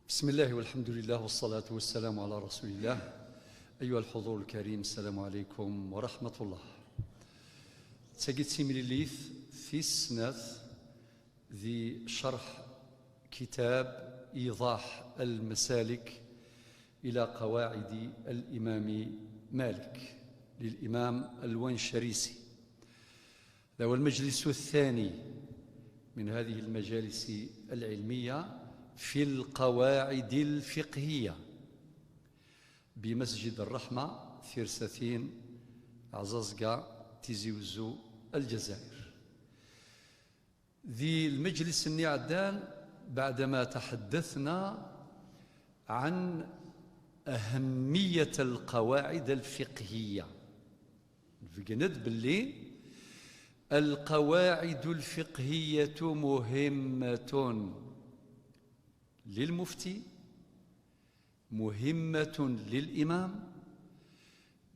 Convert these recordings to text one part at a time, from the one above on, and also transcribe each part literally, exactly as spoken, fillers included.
بسم الله والحمد لله والصلاة والسلام على رسول الله. أيها الحضور الكريم، السلام عليكم ورحمة الله. Tagi d timlilit tis snat di cerḥ kitab إيضاح المسالك إلى قواعد الإمام مالك للإمام الونشريسي. هذا هو المجلس الثاني من هذه المجالس العلمية في القواعد الفقهية بمسجد الرحمة في رساتين عزازقة تيزي وزو الجزائر. Di lmejlis-nni iɛeddan, بعدما تحدثنا عن أهمية القواعد الفقهية, nbeggen-d belli القواعد الفقهية مهمة للمفتي، مهمة للإمام،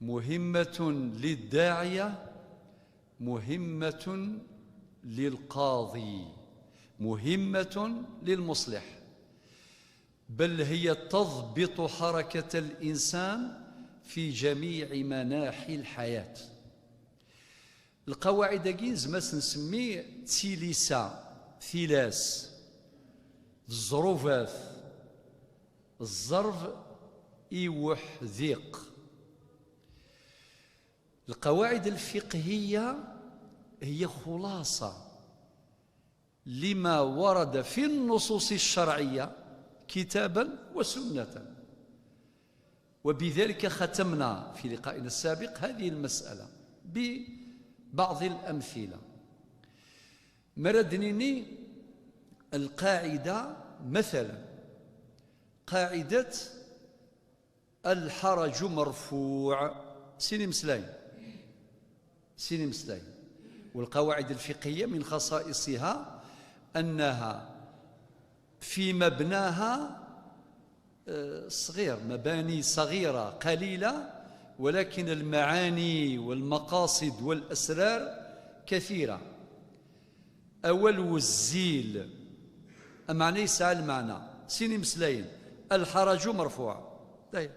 مهمة للداعية، مهمة للقاضي، مهمة للمصلح، بل هي تضبط حركة الإنسان في جميع مناحي الحياة. القواعد-agi nezmer ad s-nsemmi d tilisa, tilas, d ẓẓrubat, ẓẓerb i wuḥdiq. القواعد الفقهية هي خلاصة لما ورد في النصوص الشرعية كتابا وسنة. وبذلك ختمنا في لقائنا السابق هذه المسألة ببعض الأمثلة. Mi ara d-nini القاعدة, مثلا, قاعدة الحرج مرفوع, sin imeslayen, sin imeslayen. والقواعد الفقهية من خصائصها أنها في مبناها آه، صغير، مباني صغيرة قليلة، ولكن المعاني والمقاصد والأسرار كثيرة. Awal wezzil, ameɛna yesɛa lmeɛna. Sin imeslayen, الحرج مرفوع. Dayya.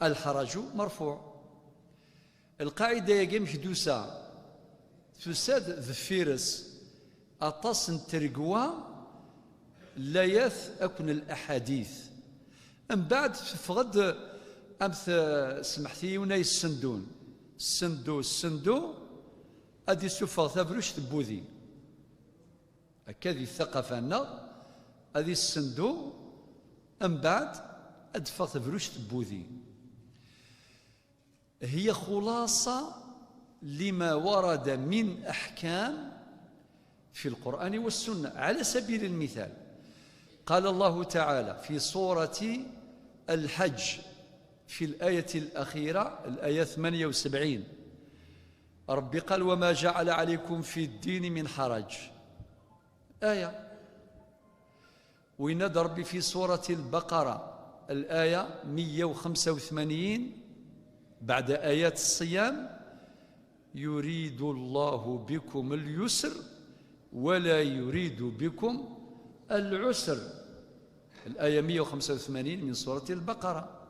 الحرج مرفوع. Lqaɛida-agi amek d-tusa? Tusa-d deffir-s aṭas n tregwa, llayat akked laḥadit. Mbeɛd teffeɣ-d, am t-, semḥet-iyi, win ay ssendun. Ssendu, ssendu, ad d-isuffeɣ tabluct n wudi. Akka di ttaqafa-nneɣ, ad issendu, mbeɛd ad d-teffeɣ tabluct n wudi. هي خلاصة لما ورد من أحكام في القرآن والسنة. على سبيل المثال، قال الله تعالى في سورة الحج في الآية الأخيرة، الآية ثمانية وسبعين، ربي قال: "وما جعل عليكم في الدين من حرج". آية. ويناد ربي في سورة البقرة، الآية مية وخمسة وثمانين، بعد آيات الصيام: "يريد الله بكم اليسر ولا يريد بكم العسر". الآية مية وخمسة وثمانين من سورة البقرة.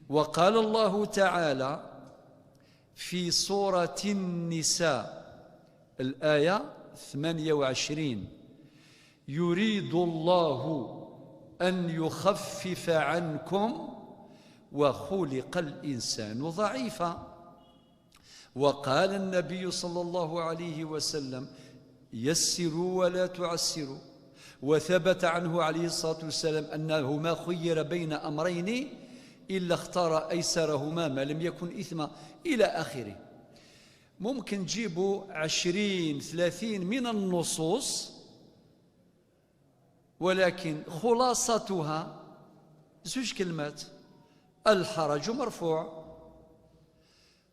وقال الله تعالى في سورة النساء، الآية ثمانية وعشرين: "يريد الله أن يخفف عنكم وخلق الإنسان ضعيفا". وقال النبي صلى الله عليه وسلم: "يسروا ولا تعسروا". وثبت عنه عليه الصلاة والسلام أنه ما خير بين أمرين إلا اختار أيسرهما ما لم يكن إثما، إلى آخره. ممكن تجيبوا عشرين، ثلاثين من النصوص، ولكن خلاصتها زوج كلمات: الحرج مرفوع.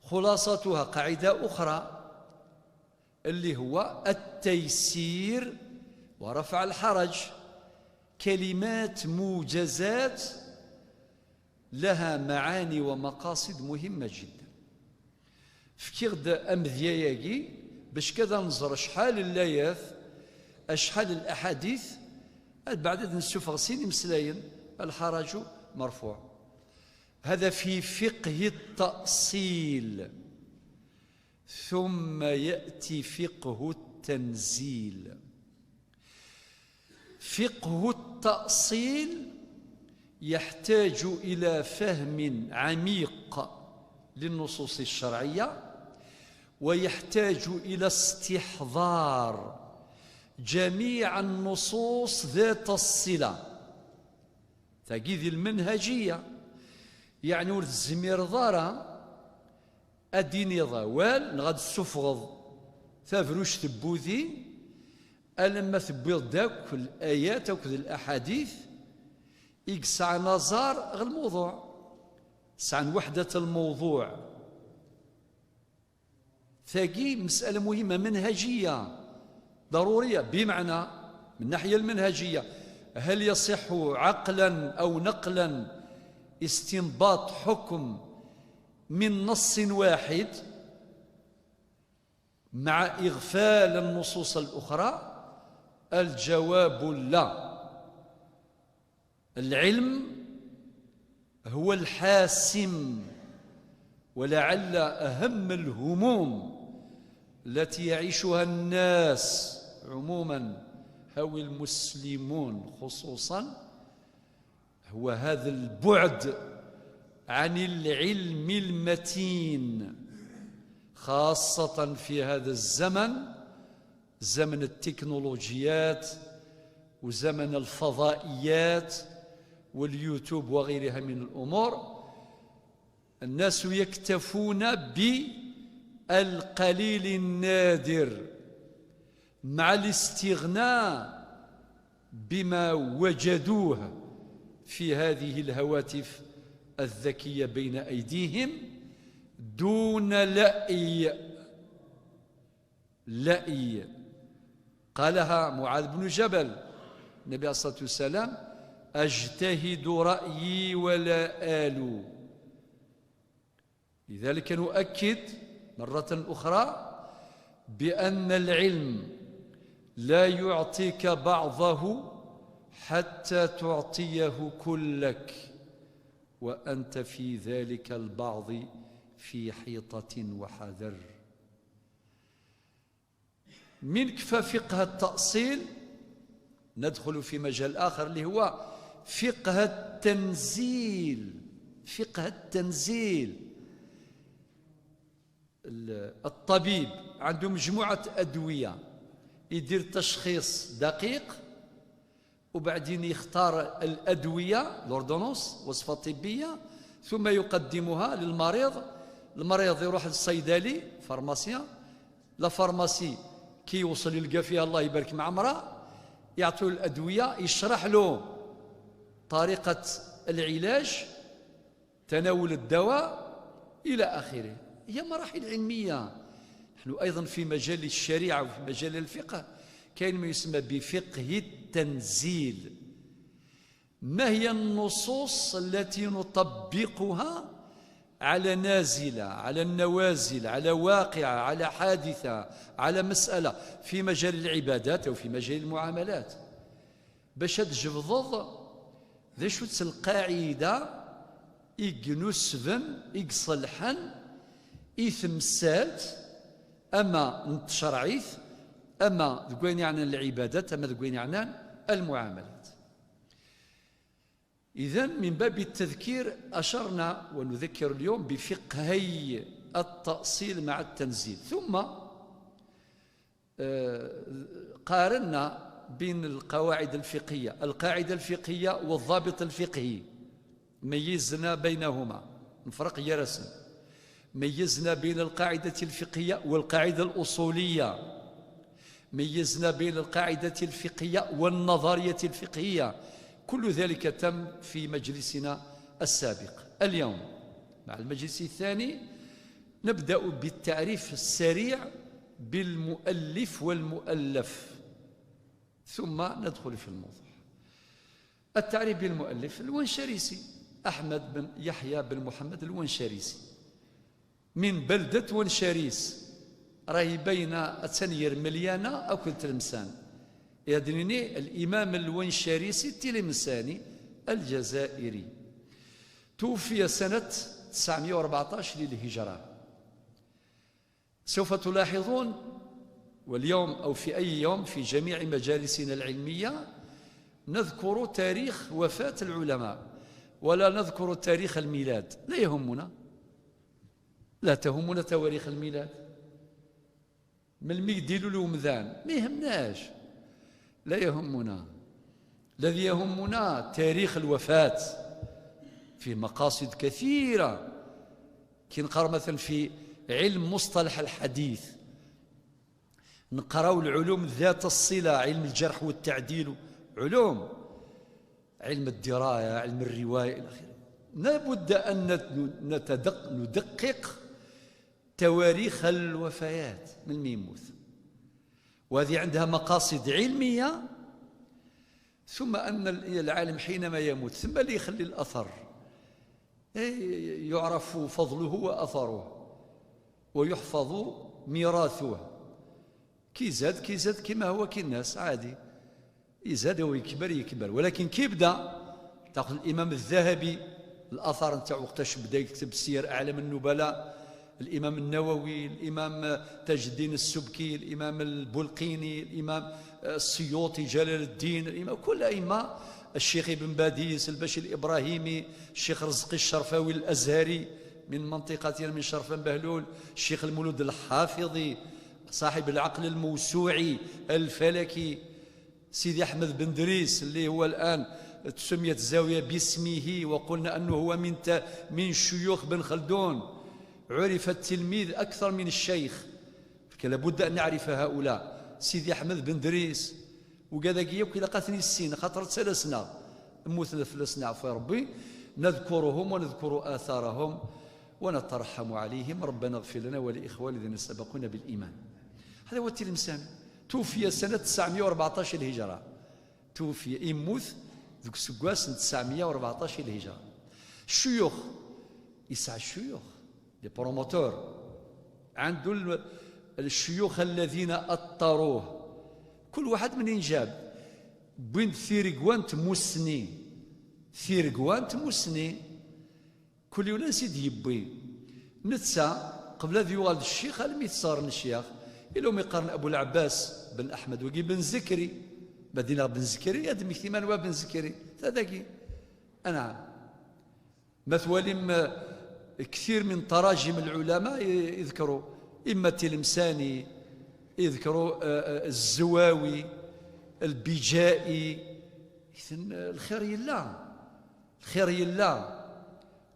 خلاصتها قاعدة أخرى اللي هو التيسير ورفع الحرج، كلمات موجزات لها معاني ومقاصد مهمة جدا. Fkiɣ-d amedya-agi bac kan ad nẓer acḥal n layat, acḥal n laḥadit Ad بعد ad nessufeɣ sin imeslayen, الحرج مرفوع. هذا في فقه التأصيل. ثم يأتي فقه التنزيل. فقه التأصيل يحتاج إلى فهم عميق للنصوص الشرعية، ويحتاج إلى استحضار جميع النصوص ذات الصلة. Tagi d lmenhajiya, yeɛni ur tezmireḍ ara ad d-tiniḍ awal neɣ ad d-tessufɣeḍ tabruct n wudi alamma tewwiḍ-d akk l-ayat akked l-aḥadit i yesɛan aẓar ɣer lmewḍuɛ, sɛan وحدة الموضوع. Tagi مسألة مهمة منهجية ضرورية، بمعنى من الناحية المنهجية، هل يصح عقلا أو نقلا استنباط حكم من نص واحد مع إغفال النصوص الأخرى؟ الجواب لا. العلم هو الحاسم، ولعل أهم الهموم التي يعيشها الناس عموما أو المسلمون خصوصا هو هذا البعد عن العلم المتين، خاصة في هذا الزمن، زمن التكنولوجيات وزمن الفضائيات واليوتيوب وغيرها من الأمور. الناس يكتفون بالقليل النادر مع الاستغناء بما وجدوه في هذه الهواتف الذكية بين أيديهم دون لأي، لأي. قالها معاذ بن جبل، النبي عليه الصلاة والسلام: "أجتهد رأيي ولا آلو". لذلك نؤكد مرة أخرى بأن العلم لا يعطيك بعضه حتى تعطيه كلك، وأنت في ذلك البعض في حيطة وحذر. من كفى فقه التأصيل ندخل في مجال آخر اللي هو فقه التنزيل. فقه التنزيل. ال-، الطبيب عنده مجموعة أدوية، يدير تشخيص دقيق، وبعدين يختار الأدوية، l'ordonnance، وصفة طبية، ثم يقدمها للمريض. المريض يروح للصيدلي، pharmacien، la pharmacie، كي يوصل يلقى فيها الله يبارك معمرة، يعطيه الأدوية، يشرح له طريقة العلاج، تناول الدواء إلى آخره. هي مراحل علمية. نحن أيضا في مجال الشريعة وفي مجال الفقه كاين ما يسمى بفقه التنزيل. ما هي النصوص التي نطبقها على نازلة، على النوازل، على واقعة، على حادثة، على مسألة في مجال العبادات أو في مجال المعاملات؟ باش ad tjebdeḍ d acu-tt lqaɛida i inusben, i iṣelḥen i temsalt, ama n tcerɛit, ama deg wayen yeɛnan lɛibadat, ama deg wayen yeɛnan lmuɛamalat. إذن من باب التذكير أشرنا ونذكر اليوم بفقهي التأصيل مع التنزيل، ثم آه، قارنا بين القواعد الفقهية، القاعدة الفقهية والضابط الفقهي، ميزنا بينهما، نفرق يرسم، ميزنا بين القاعدة الفقهية والقاعدة الأصولية، ميزنا بين القاعدة الفقهية والنظرية الفقهية. كل ذلك تم في مجلسنا السابق. اليوم مع المجلس الثاني نبدأ بالتعريف السريع بالمؤلف والمؤلف، ثم ندخل في الموضوع. التعريف بالمؤلف: الونشريسي، أحمد بن يحيى بن محمد الونشريسي، من بلدة ونشريس، راهي باينة أتنير مليانة أكل تلمسان. Ad nini الإمام الونشاريسي التلمساني الجزائري، توفي سنة تسعمية وأربعطاش للهجرة. سوف تلاحظون، واليوم أو في أي يوم في جميع مجالسنا العلمية، نذكر تاريخ وفاة العلماء، ولا نذكر تاريخ الميلاد. لا يهمنا، لا تهمنا تواريخ الميلاد. من الميديلو الومدان ما يهمناش، لا يهمنا. الذي يهمنا تاريخ الوفاة. في مقاصد كثيرة. كي نقرا مثلا في علم مصطلح الحديث، نقراو العلوم ذات الصلة، علم الجرح والتعديل، علوم، علم الدراية، علم الرواية إلى آخره. لابد أن نت-، نتدق-، ندقق تواريخ الوفيات من مين يموت، وهذه عندها مقاصد علمية. ثم أن ال-، العالم حينما يموت ثم اللي يخلي الأثر، إيه، يعرف فضله وأثره ويحفظ ميراثه. كي زاد، كي زاد، كما هو كي الناس عادي، يزاد ويكبر، يكبر. ولكن كي يبدا، تاخذ الإمام الذهبي، الأثر نتاع وقتاش بدا يكتب سير أعلام النبلاء، الإمام النووي، الإمام تاج الدين السبكي، الإمام البلقيني، الإمام السيوطي، جلال الدين، الإمام، كل أئمة، الشيخ ابن باديس، البشير الإبراهيمي، الشيخ رزقي الشرفاوي الأزهري من منطقتنا، من شرفان بهلول، الشيخ المولود الحافظي، صاحب العقل الموسوعي الفلكي، سيدي أحمد بن دريس اللي هو الآن تسميت الزاوية باسمه، وقلنا أنه هو من ت-، من شيوخ بن خلدون، عرف التلميذ أكثر من الشيخ، فكان لابد أن نعرف هؤلاء. سيدي أحمد بن دريس وكذاك ياك إلا قاتني السين، خاطر تسلسنا، موتنا فلسنا، عفو ربي، نذكرهم ونذكر آثارهم ونترحم عليهم. ربنا اغفر لنا ولإخواننا الذين سبقونا بالإيمان. هذا هو التلمسان. توفي سنة تسعمية وأربعطاش الهجرة. توفي، يموت ذوك سكواس تسعمية وأربعطاش الهجرة. الشيوخ، يسعى الشيوخ، les promoteurs، عنده ال-، الشيوخ الذين أطروه. كل واحد منين جاب؟ بوين ثيرقوان تموسني، ثيرقوان تموسني. كل يوم ناس يدي يبوي. نتسا قبل هذا يوغال الشيخ، الميت صار الشيخ. إلهم يقارن أبو العباس بن أحمد وقي بن زكري. بدينا بن زكري، هذا مكتمان بن زكري. هذاكي. أنا. مثوالي م-، كثير من تراجم العلماء ي-، يذكروا إما التلمساني، يذكروا، آه، آه، الزواوي، البجائي. إذن الخير يلا، الخير يلا،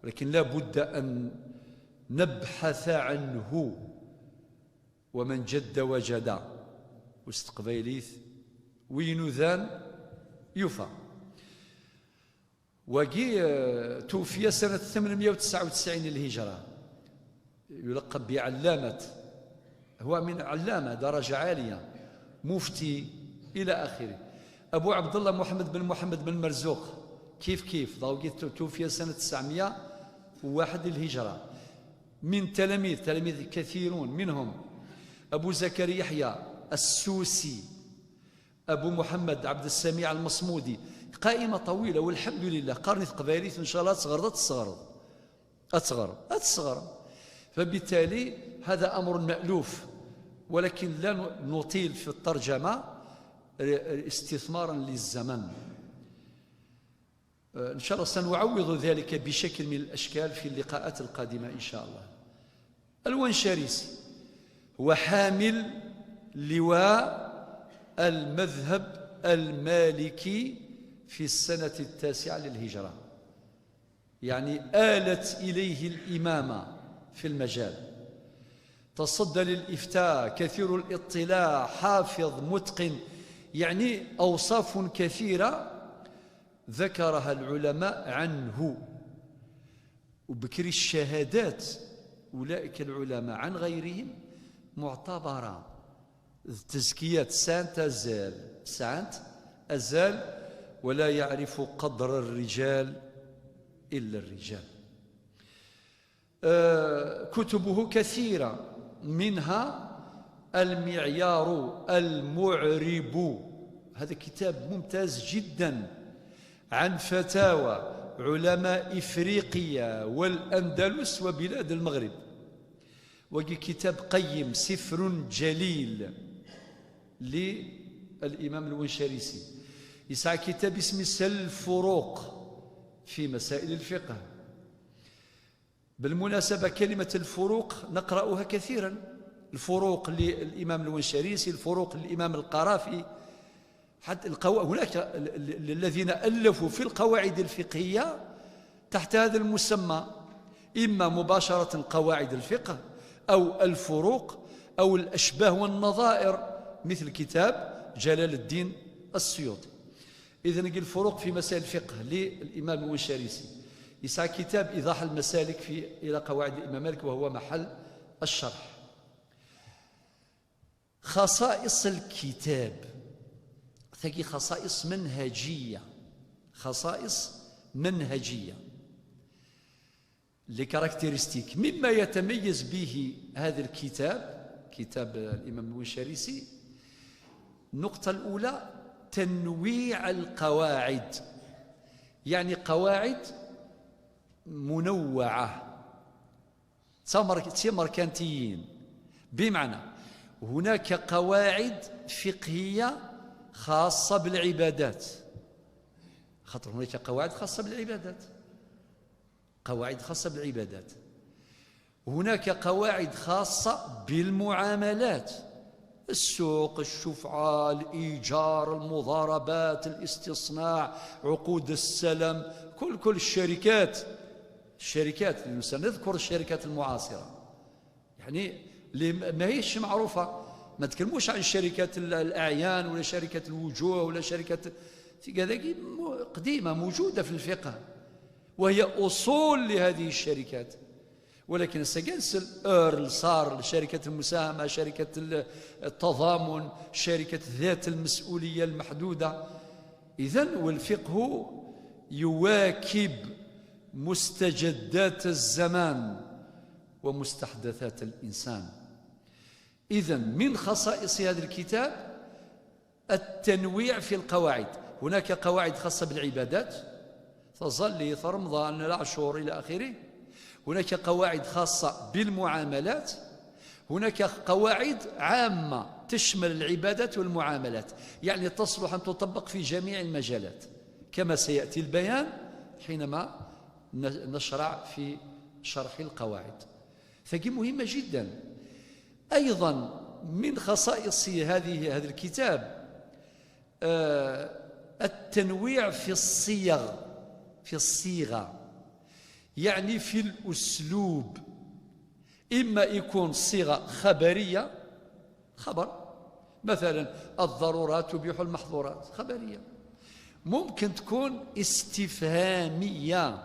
ولكن لا بد أن نبحث عنه. ومن جد وجد. وستقبيليت وينوذان يوفى. وقي، آه، توفي سنة ثمنمية وتسعة وتسعين للهجرة، يلقب بعلامة، هو من علامة درجة عالية، مفتي إلى آخره. أبو عبد الله محمد بن محمد بن مرزوق كيف كيف، ضاوقي تو-، توفي سنة تسعمية وواحد للهجرة. من تلاميذ، تلاميذ كثيرون، منهم أبو زكريا يحيى السوسي، أبو محمد عبد السميع المصمودي. قائمة طويلة، والحمد لله، قرني تقبايليت إن شاء الله تصغر، تصغر، تصغر، تصغر. فبالتالي هذا أمر مألوف، ولكن لا ن-، نطيل في الترجمة، ر-، استثمارا للزمن. آه، إن شاء الله سنعوض ذلك بشكل من الأشكال في اللقاءات القادمة إن شاء الله. الونشاريسي هو حامل لواء المذهب المالكي في السنة التاسعة للهجرة، يعني آلت إليه الإمامة في المجال. تصدى للإفتاء، كثير الاطلاع، حافظ، متقن، يعني أوصاف كثيرة ذكرها العلماء عنه. وبكري الشهادات أولئك العلماء عن غيرهم معتبرة. التزكيات سانت أزال، سانت أزال، ولا يعرف قدر الرجال إلا الرجال. آه، كتبه كثيرة، منها المعيار المعرب. هذا كتاب ممتاز جدا عن فتاوى علماء إفريقيا والأندلس وبلاد المغرب. وقي كتاب قيم، سفر جليل للإمام الونشريسي. يسعى كتاب اسمه الفروق في مسائل الفقه. بالمناسبة، كلمة الفروق نقرأها كثيرا، الفروق للإمام الونشريسي، الفروق للإمام القرافي، حتى القوا-، هناك ال-، ال-، الذين ألفوا في القواعد الفقهية تحت هذا المسمى، إما مباشرة قواعد الفقه أو الفروق أو الأشباه والنظائر، مثل كتاب جلال الدين السيوطي. إذن الفروق في مسائل الفقه للإمام الونشريسي، يسعى كتاب إيضاح المسالك في، إلى قواعد الإمام مالك، وهو محل الشرح. خصائص الكتاب، ثقي خصائص منهجية، خصائص منهجية، les caractéristiques. مما يتميز به هذا الكتاب، كتاب الإمام الونشريسي، النقطة الأولى تنويع القواعد، يعني قواعد منوعة، تمر-، تمركنتيين، بمعنى هناك قواعد فقهية خاصة بالعبادات، خاطر هناك قواعد خاصة بالعبادات، قواعد خاصة بالعبادات. هناك قواعد خاصة بالمعاملات، السوق، الشفعة، الإيجار، المضاربات، الاستصناع، عقود السلم، كل، كل الشركات، الشركات، لأنه سنذكر الشركات المعاصرة، يعني، اللي م-، ما هيش معروفة. ما نتكلموش عن شركات ال-، الأعيان ولا شركات الوجوه ولا شركات، هذه م-، قديمة، موجودة في الفقه، وهي أصول لهذه الشركات. ولكن السجنسل، أورل، صار، شركة المساهمة، شركة ال-، التضامن، شركة ذات المسؤولية المحدودة. إذن والفقه يواكب مستجدات الزمان ومستحدثات الإنسان. إذن من خصائص هذا الكتاب التنويع في القواعد. هناك قواعد خاصة بالعبادات، تظل في رمضان، العاشور، إلى آخره. هناك قواعد خاصة بالمعاملات. هناك قواعد عامة تشمل العبادات والمعاملات، يعني تصلح أن تطبق في جميع المجالات، كما سيأتي البيان حينما ن-، نشرع في شرح القواعد. فهي مهمة جدا. أيضا من خصائص هذه، هذا الكتاب، آه، التنويع في الصيغ، في الصيغة، يعني في الأسلوب. إما يكون صيغة خبرية، خبر، مثلا: "الضرورات تبيح المحظورات"، خبرية. ممكن تكون استفهامية،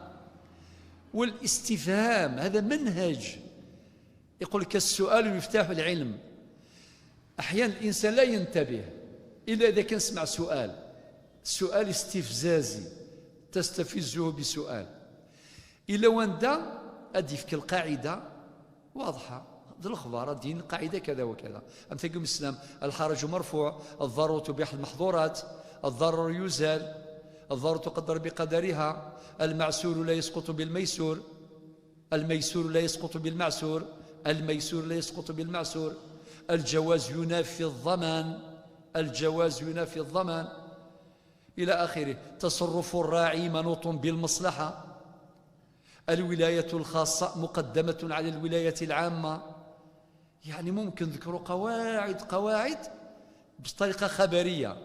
والاستفهام هذا منهج، يقول لك: "السؤال مفتاح العلم". أحيانا الإنسان لا ينتبه إلا إذا كان سمع سؤال، سؤال استفزازي، تستفزه بسؤال. إلا وندا أديفك القاعدة واضحة، هاد الأخبار، الدين قاعدة كذا وكذا. أم تقوم الإسلام: "الحرج مرفوع، الضرر تبيح المحظورات، الضرر يزال، الضرر تقدر بقدرها، المعسور لا يسقط بالميسور". الميسور لا يسقط بالمعسور، الميسور لا يسقط بالمعسور، الجواز ينافي الضمان، الجواز ينافي الضمان، إلى آخره. تصرف الراعي منوط بالمصلحة، الولاية الخاصة مقدمة على الولاية العامة. يعني ممكن ذكروا قواعد، قواعد بطريقة خبرية،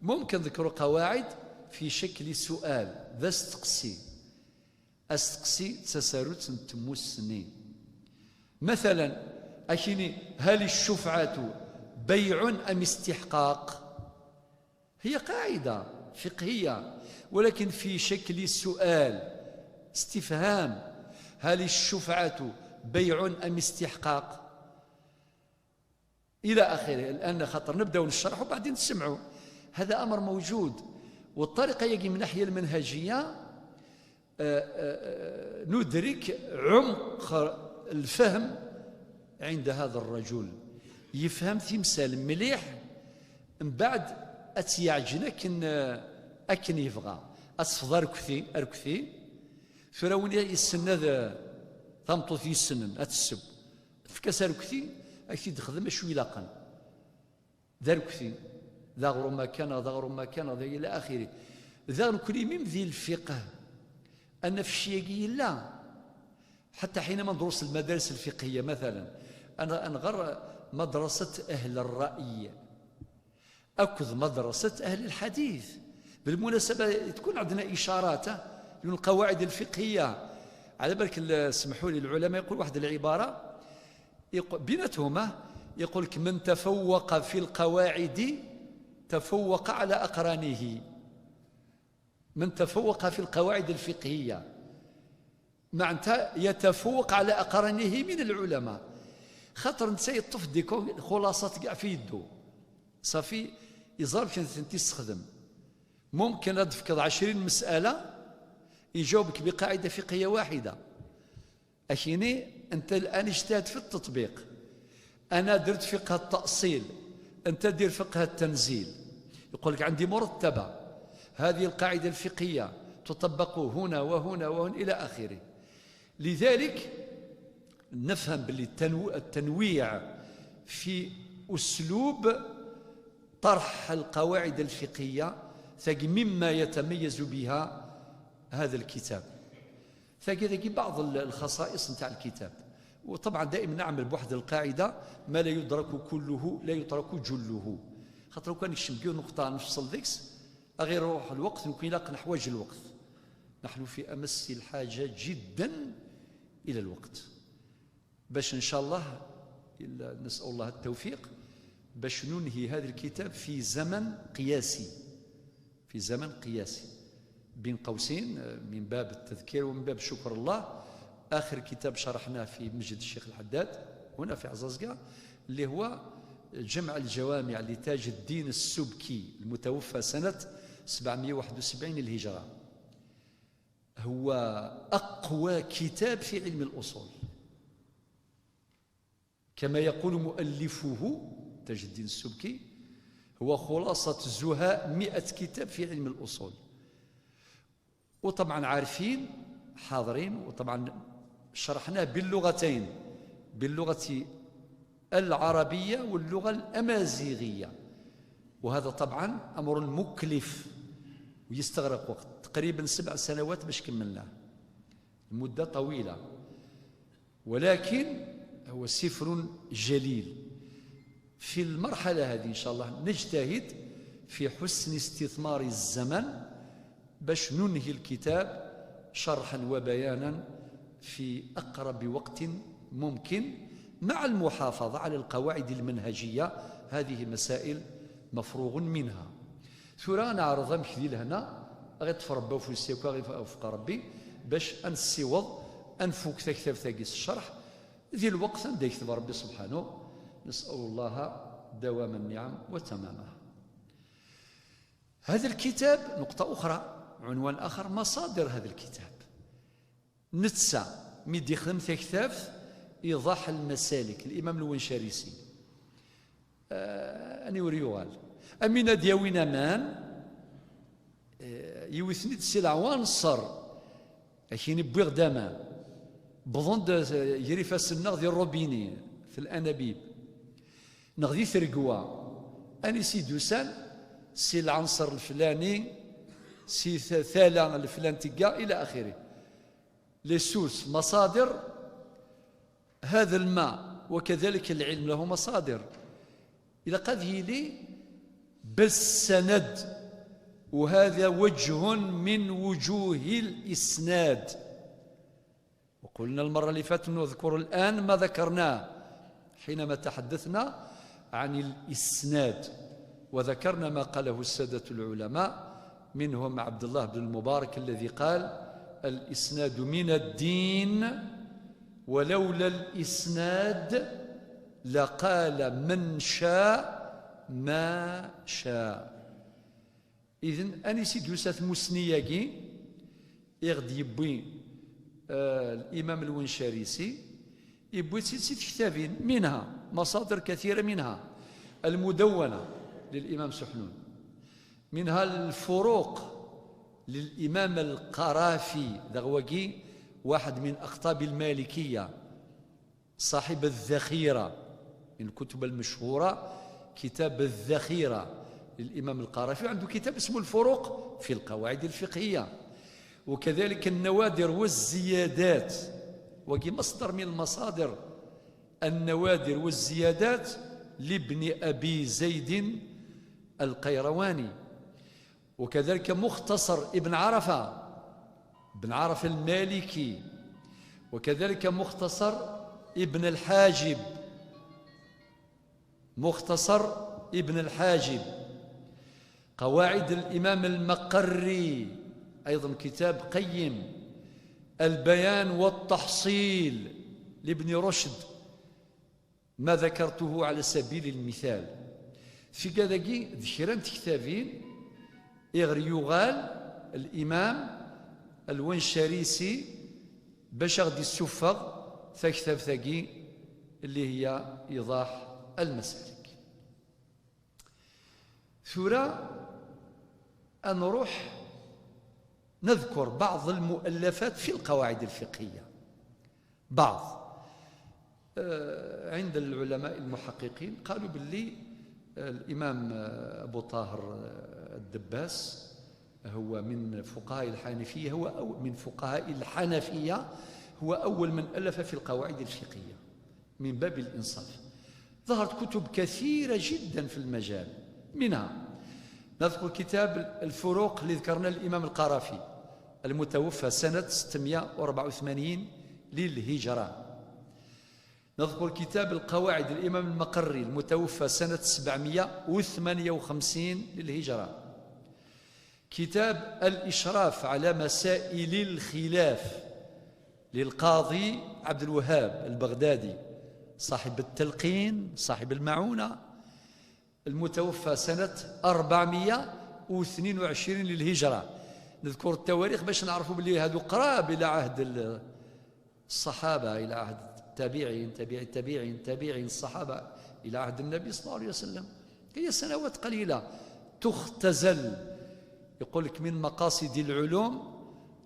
ممكن ذكروا قواعد في شكل سؤال، ذا استقسي. أستقسي تساروت نتموسني. مثلا، أكيني: "هل الشفعة بيع أم استحقاق؟" هي قاعدة فقهية، ولكن في شكل سؤال، استفهام: "هل الشفعة بيع أم استحقاق؟" إلى آخره. الآن خاطر نبدأ نشرح وبعدين تسمعوا. هذا أمر موجود، والطريقة يجي من الناحية المنهجية، آه، آه، آه، ندرك عمق الفهم عند هذا الرجل، يفهم تمثال مليح، من بعد ad tt-yeɛǧen akken, akken yebɣa. Ad tefḍ arekti, arekti. Tura win yessnen ad, tameṭṭut yessnen ad tesseww, efk-as arekti, ad k-t-id-texdem acu ilaqen. D arekti, d aɣrum akka neɣ d aɣrum akka neɣ d ila axiri. Daɣ nekkni mim di lfiqh, anafci-agi yella. حتى حينما ندرس المدارس الفقهية مثلا، أنا أنغر مدرسة أهل الرأي أكد مدرسة أهل الحديث. بالمناسبة تكون عندنا إشارات للقواعد الفقهية. على بالك ال-، اسمحوا لي، العلماء يقول واحد العبارة، يقول بيناتهما، يقول لك: "من تفوق في القواعد تفوق على أقرانه". من تفوق في القواعد الفقهية معناتها يتفوق على أقرانه من العلماء. خاطر نتا يطف ديكو خلاصات كاع في يدو. صافي، يزرب كان تنتي تستخدم. ممكن أن تفكض عشرين مسألة، يجاوبك بقاعدة فقهية واحدة. أكيني أنت الآن اجتهد في التطبيق. أنا درت فقه التأصيل، أنت دير فقه التنزيل. يقول لك: "عندي مرتبة، هذه القاعدة الفقهية تطبق هنا وهنا وهنا" إلى آخره. لذلك نفهم باللي التنو-، التنويع في أسلوب طرح القواعد الفقهية ثقي مما يتميز بها هذا الكتاب. ثقي ثقي بعض ال-، الخصائص نتاع الكتاب. وطبعا دائما نعمل بواحد القاعدة: "ما لا يدرك كله لا يترك جله". خاطر لو كان نكشم كيو نقطة نفصل ذيكس، أغير روح الوقت، نكون لاق نحواج الوقت. نحن في أمس الحاجة جدا إلى الوقت. باش إن شاء الله، إلا نسأل الله التوفيق، باش ننهي هذا الكتاب في زمن قياسي، في زمن قياسي. بين قوسين، آه، من باب التذكير ومن باب شكر الله، آخر كتاب شرحناه في مسجد الشيخ الحداد هنا في عزازقة، اللي هو جمع الجوامع لتاج الدين السبكي المتوفى سنة سبعمية وواحد وسبعين للهجرة. هو أقوى كتاب في علم الأصول. كما يقول مؤلفه تاج الدين السبكي، هو خلاصة زهاء مئة كتاب في علم الأصول. وطبعا عارفين، حاضرين، وطبعا شرحناه باللغتين، باللغة العربية واللغة الأمازيغية. وهذا طبعا أمر مكلف ويستغرق وقت، تقريبا سبع سنوات باش كملناه. مدة طويلة، ولكن هو سفر جليل. في المرحلة هذه إن شاء الله نجتهد في حسن استثمار الزمن باش ننهي الكتاب شرحا وبيانا في أقرب وقت ممكن، مع المحافظة على القواعد المنهجية. هذه مسائل مفروغ منها. Tura ad neɛreḍ amek di lehna, ad ɣ-iṭṭef Rebbi afus yakk, ad ɣ-iwfeq Rebbi, bac ad nessiweḍ, ad nfuk taktabt-agi s ccerḥ, di lweqt anda yekteb Rebbi subḥanu. نسأل الله دوام النعم وتمامها. هذا الكتاب، نقطة أخرى، عنوان آخر، مصادر هذا الكتاب. Netta mi d-ixdem taktabt Iḍaḥ Lmasalik, Limam Lwencarisi. Ah, ani ur yuɣal. Amin ad yawin aman, eh, yiwi-ten-id si lɛwanṣer. Akin wwiɣ-d aman. Wwḍen-d, eh, gar ifassen-nneɣ di rrubini, fi lanabib. Neɣ di tregwa. Anis i d-usan, si lɛanṣer leflani, si ta-, tala leflan tegga, ila axiri. Les sources, مصادر هذا الماء، وكذلك العلم له مصادر. إلا قد يلي بالسند، وهذا وجه من وجوه الإسناد. وقلنا المرة اللي فاتت، نذكر الآن ما ذكرناه حينما تحدثنا عن الإسناد، وذكرنا ما قاله السادة العلماء، منهم عبد الله بن المبارك الذي قال: "الإسناد من الدين، ولولا الإسناد لقال من شاء ما شاء". Iden, anis i d-yusa tmusni-agi, i ɣ-d-yewwi, eh, Limam Lwencarisi, yewwi-tt-id si tektabin, منها مصادر كثيرة، منها المدونة للإمام سحنون، منها الفروق للإمام القرافي، ذا هو واحد من أقطاب المالكية، صاحب الذخيرة، من الكتب المشهورة كتاب الذخيرة للإمام القرافي، عنده كتاب اسمه الفروق في القواعد الفقهية، وكذلك النوادر والزيادات، وهي مصدر من المصادر، النوادر والزيادات لابن أبي زيد القيرواني، وكذلك مختصر ابن عرفة، ابن عرفة المالكي، وكذلك مختصر ابن الحاجب، مختصر ابن الحاجب، قواعد الإمام المقري، أيضًا كتاب قيم، البيان والتحصيل لابن رشد، ما ذكرته على سبيل المثال. في كذاكي ذكرا تكتابين إغر يغال الإمام الونشريسي باش غادي يسفغ ثكتاب ثاقي اللي هي إيضاح المسالك. ثورة أنروح نذكر بعض المؤلفات في القواعد الفقهية، بعض آه، عند العلماء المحققين قالوا باللي الإمام أبو طاهر الدباس هو من فقهاء الحنفية، هو أو من فقهاء الحنفية، هو أول من ألف في القواعد الفقهية من باب الإنصاف. ظهرت كتب كثيرة جدًا في المجال، منها نذكر كتاب الفروق اللي ذكرنا الإمام القرافي المتوفى سنة ستمية وأربعة وثمانين للهجرة. نذكر كتاب القواعد للإمام المقري المتوفى سنة سبعمية وثمانية وخمسين للهجرة. كتاب الإشراف على مسائل الخلاف للقاضي عبد الوهاب البغدادي، صاحب التلقين، صاحب المعونة، المتوفى سنة أربعمية واثنين وعشرين للهجرة. نذكر التواريخ باش نعرفوا بلي هادو قراب إلى عهد ال-، الصحابة، إلى عهد التابعين، تابعي التابعين، تابعين الصحابة، إلى عهد النبي صلى الله عليه وسلم. هي سنوات قليلة تختزل. يقول لك: "من مقاصد العلوم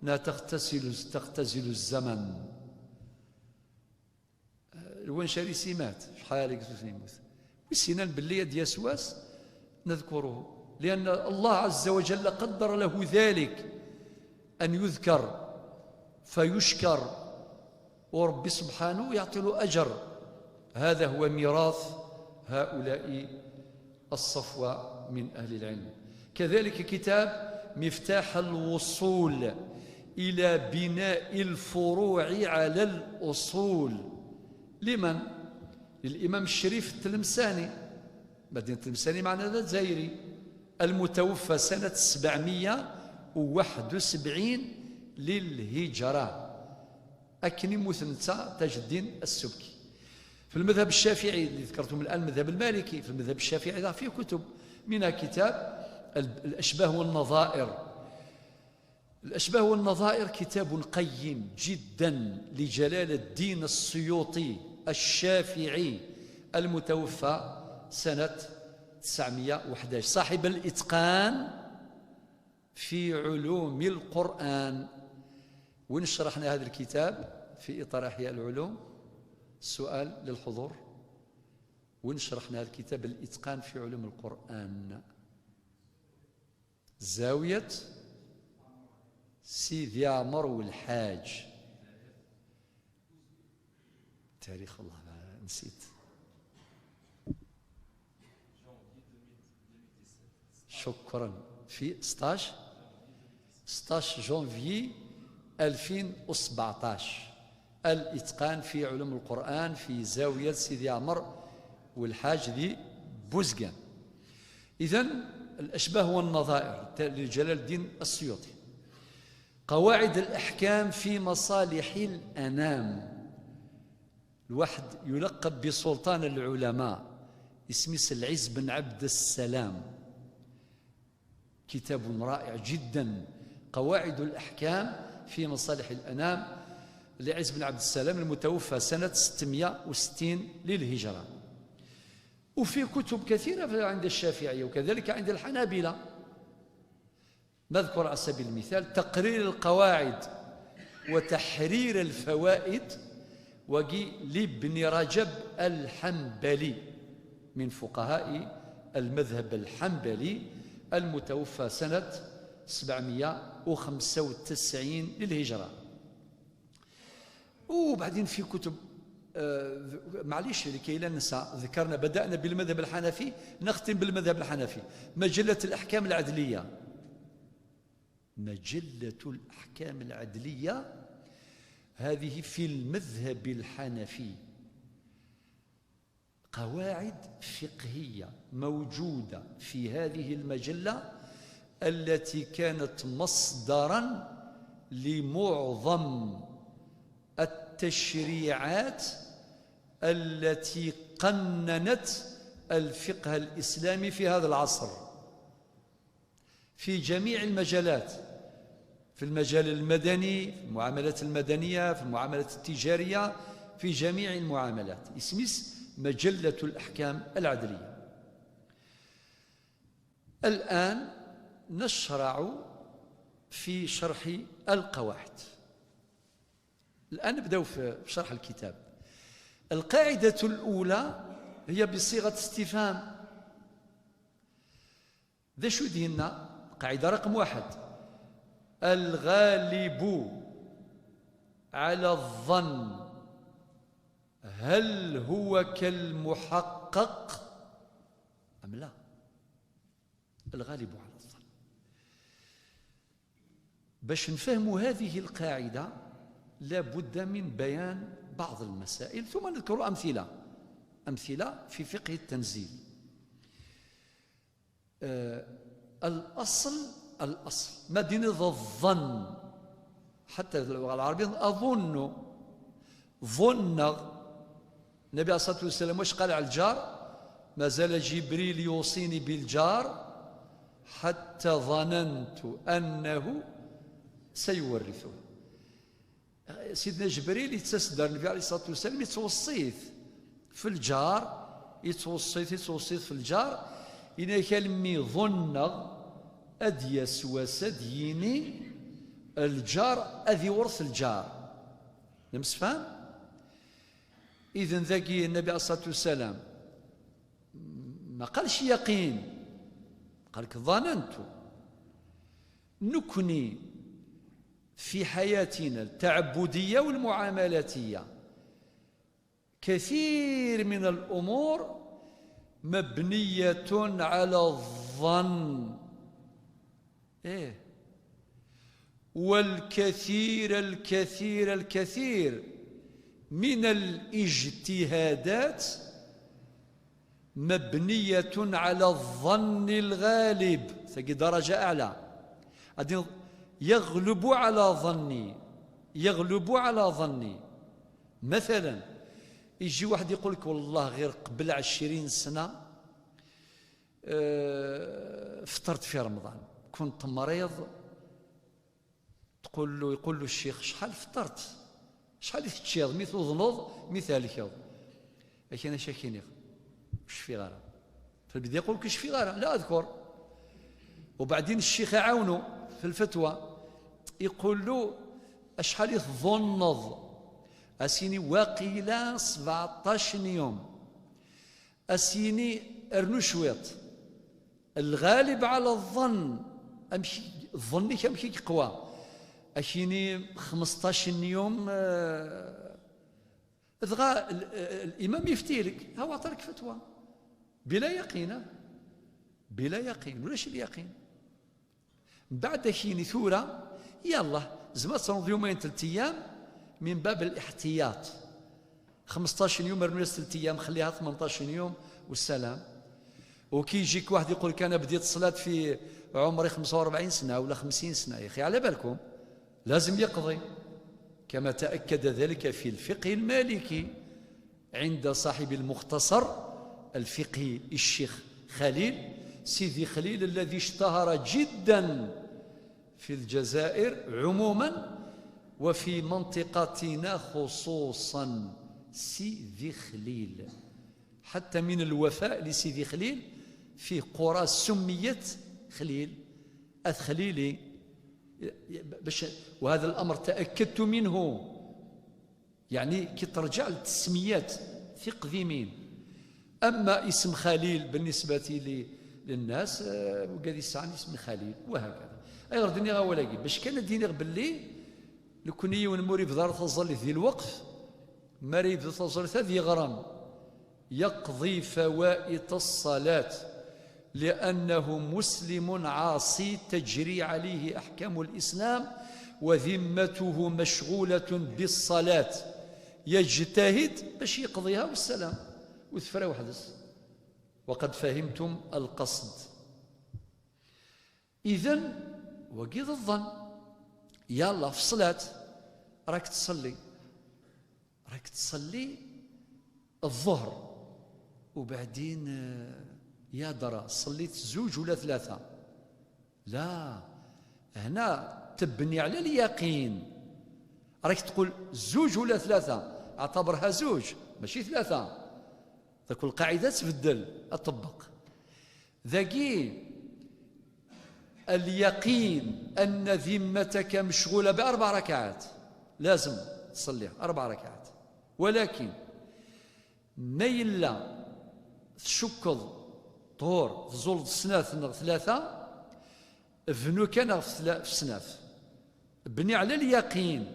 لا تختزل، تختزل الزمن". الونشريسي مات، شحال هذيك يموت؟ وسينا باللي يد يسواس نذكره، لأن الله عز وجل قدر له ذلك، أن يذكر فيشكر، وربي سبحانه يعطي له أجر. هذا هو ميراث هؤلاء الصفوة من أهل العلم. كذلك كتاب مفتاح الوصول إلى بناء الفروع على الأصول. لمن؟ للإمام الشريف التلمساني، مدينة التلمساني معنى ذا جزائري، المتوفى سنة سبعمية وواحد وسبعين للهجرة. أكن يموت نتا تاج الدين السبكي. في المذهب الشافعي اللي ذكرتم الآن، المذهب المالكي، في المذهب الشافعي راه فيه كتب، منها كتاب ال-، الأشباه والنظائر. الأشباه والنظائر كتاب قيم جدًا لجلال الدين السيوطي الشافعي، المتوفى سنة تسعمية وحداش، صاحب الإتقان في علوم القرآن. وين شرحنا هذا الكتاب في إطار إحياء العلوم؟ سؤال للحضور: وين شرحنا هذا الكتاب، الإتقان في علوم القرآن؟ زاوية سيدي عمر والحاج. تاريخ والله ما نسيت. شكرًا. في ستاش، ستاش جانفي ألفين وسبعطاش، الإتقان في علوم القرآن في زاوية سيدي عمر والحاج دي بوزقان. إذن الأشباه والنظائر لجلال الدين السيوطي. قواعد الأحكام في مصالح الأنام. الواحد يلقب بسلطان العلماء، اسمه العز بن عبد السلام، كتاب رائع جدًا، قواعد الأحكام في مصالح الأنام، لعز بن عبد السلام المتوفى سنة ستمية وستين للهجرة. وفي كتب كثيرة عند الشافعية وكذلك عند الحنابلة. نذكر على سبيل المثال تقرير القواعد وتحرير الفوائد، وقي لابن رجب الحنبلي، من فقهاء المذهب الحنبلي، المتوفى سنة سبعمية وخمسة وتسعين للهجرة. وبعدين في كتب، آه، معليش، لكي لا ننسى، ذكرنا، بدأنا بالمذهب الحنفي، نختم بالمذهب الحنفي. مجلة الأحكام العدلية، مجلة الأحكام العدلية، هذه في المذهب الحنفي. قواعد فقهية موجودة في هذه المجلة، التي كانت مصدرا لمعظم التشريعات التي قننت الفقه الإسلامي في هذا العصر، في جميع المجالات، في المجال المدني، في المعاملات المدنية، في المعاملات التجارية، في جميع المعاملات. اسميس مجلة الأحكام العدلية. الآن نشرع في شرح القواعد. الآن نبدأ في شرح الكتاب. القاعدة الأولى هي بصيغة استفهام. ذا شو دينا؟ قاعدة رقم واحد: الغالب على الظن، هل هو كالمحقق أم لا؟ الغالب على الظن. باش نفهموا هذه القاعدة، لا بد من بيان بعض المسائل، ثم نذكر أمثلة، أمثلة في فقه التنزيل. آه، الأصل، الأصل، ما دين الظن، حتى في اللغة العربية، أظن، ظن. النبي عليه الصلاة والسلام واش قال على الجار؟ "ما زال جبريل يوصيني بالجار حتى ظننت أنه سيورثه". سيدنا جبريل يتسدر النبي عليه الصلاة والسلام، يتوصيث في الجار، يتوصيث، يتوصيث في الجار، إنك لمي ظنغ أديس وسديني الجار أذي ورث الجار. نمسفهم؟ إذن ذاكي النبي عليه الصلاة والسلام ما قالش يقين، قالك ظننت. نكني في حياتنا التعبدية والمعاملاتية كثير من الأمور مبنية على الظن. إيه. والكثير، الكثير، الكثير من الاجتهادات مبنية على الظن الغالب، تجي درجة أعلى. أدي يغلب على ظني، يغلب على ظني. مثلًا، يجي واحد يقول لك: "والله غير قبل عشرين سنة، آه، فطرت في رمضان، كنت مريض." تقول له، يقول له الشيخ: "شحال فطرت؟ شحال تشيض؟ مي توضنوض، مي تهلكض؟" "أكي أنا شاكينيغ، شفيغ أرا." فبدا يقول: "كي شفيغ أرا، لا أذكر." وبعدين الشيخ يعاونه في الفتوى، يقول له: "أشحال تظنض؟" "أسيني واقيلا سبعطاش يوم." "أسيني ارنو شويط." الغالب على الظن، أمشي ظنك أمشي قوى. أشيني خمسطاش يوم، آه، دغا ال-، ال-، الإمام يفتي لك، هو عطاك فتوى بلا يقين، آه. بلا يقين، ولاش اليقين؟ بعد كيني ثورة، يلا، زعما تصوم يومين، ثلاث أيام من باب الاحتياط. خمسطاش يوم، رميس ثلاث أيام، خليها ثمنطاش يوم والسلام. وكي يجيك واحد يقول لك: "أنا بديت الصلاة في عمري خمسة وأربعين سنة ولا خمسين سنة"، يا أخي، على بالكم، لازم يقضي، كما تأكد ذلك في الفقه المالكي عند صاحب المختصر الفقهي الشيخ خليل، سيدي خليل الذي اشتهر جدًا في الجزائر عمومًا وفي منطقتنا خصوصًا. سيدي خليل، حتى من الوفاء لسيدي خليل، فيه قرى سميت خليل، At Xlili, باش، وهذا الأمر تأكدت منه، يعني كي ترجع للتسميات ثقديمين. أما اسم خليل بالنسبة لي للناس، آه، وقاعد يسعى اسم خليل وهكذا. أي غير دنيا ولاقي باش كان ديني باللي لكن يون موري بضار تظل ذي الوقت، مريض تظل ذي غرام. يقضي فوائت الصلاة لأنه مسلم عاصي تجري عليه أحكام الإسلام وذمته مشغولة بالصلاة، يجتهد باش يقضيها والسلام وثفرة وحدث. وقد فهمتم القصد. إذن وقيض الظن، يلا في الصلاة راك تصلي، راك تصلي الظهر، وبعدين، آه، يا درا صليت زوج ولا ثلاثة؟ لا، هنا تبني على اليقين. راك تقول زوج ولا ثلاثة، اعتبرها زوج ماشي ثلاثة. تقول القاعدة تبدل، أطبق ذاكي اليقين أن ذمتك مشغولة بأربع ركعات، لازم تصليها أربع ركعات. ولكن ما يلا تشكض طور تزول سنات نغ ثلاثة، ابنو كان في ثلا-، في سنات. بني على اليقين،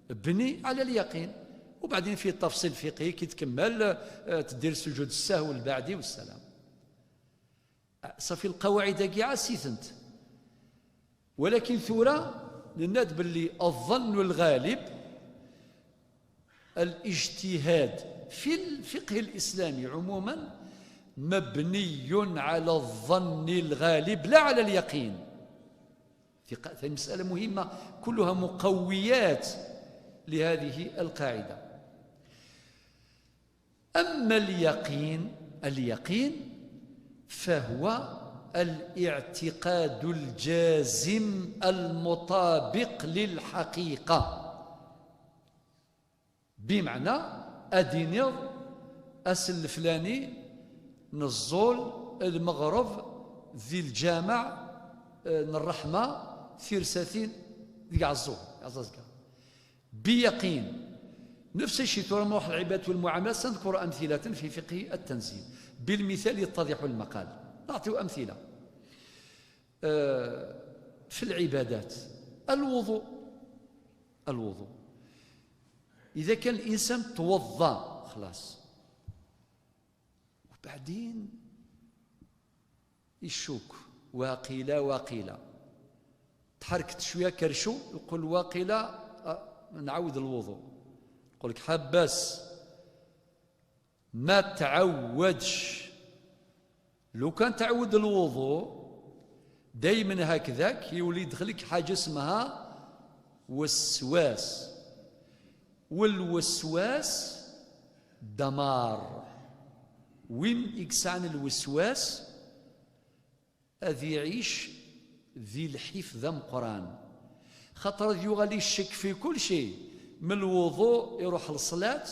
بني على اليقين. وبعدين في تفصيل فقهي كي تكمل، آه، تدير سجود السهو البعدي والسلام. صافي القواعد كاع سيثنت. ولكن ثورة نناد باللي الظن الغالب، الاجتهاد في الفقه الإسلامي عموما مبني على الظن الغالب لا على اليقين. ثقة، هذه مسألة مهمة، كلها مقويات لهذه القاعدة. أما اليقين، اليقين فهو الاعتقاد الجازم المطابق للحقيقة. بمعنى، أدينيض أسل الفلاني نزول المغرب ذي الجامع، آه، الرحمة ثيرساتين ذي عزوه، عزازكا. بيقين. نفس الشيء ترى نروح العبادة والمعاملات، سنذكر أمثلة في فقه التنزيل. بالمثال يتضح المقال. نعطيو أمثلة. آه، في العبادات، الوضوء، الوضوء. إذا كان الإنسان توضأ خلاص، وبعدين يشوك، واقيلا، واقيلا. تحركت شوية كرشو، يقول: "واقيلا، آه، نعاود الوضوء." يقول لك: "حبس، ما تعودش." لو كان تعود الوضوء دايما هكذاك، يولي يدخلك حاجة اسمها وسواس. والوسواس دمار. وين يكسعن الوسواس؟ أذ يعيش ذي الحفظ مقران. خاطر أذ يغلي الشك في كل شيء، من الوضوء يروح للصلاة.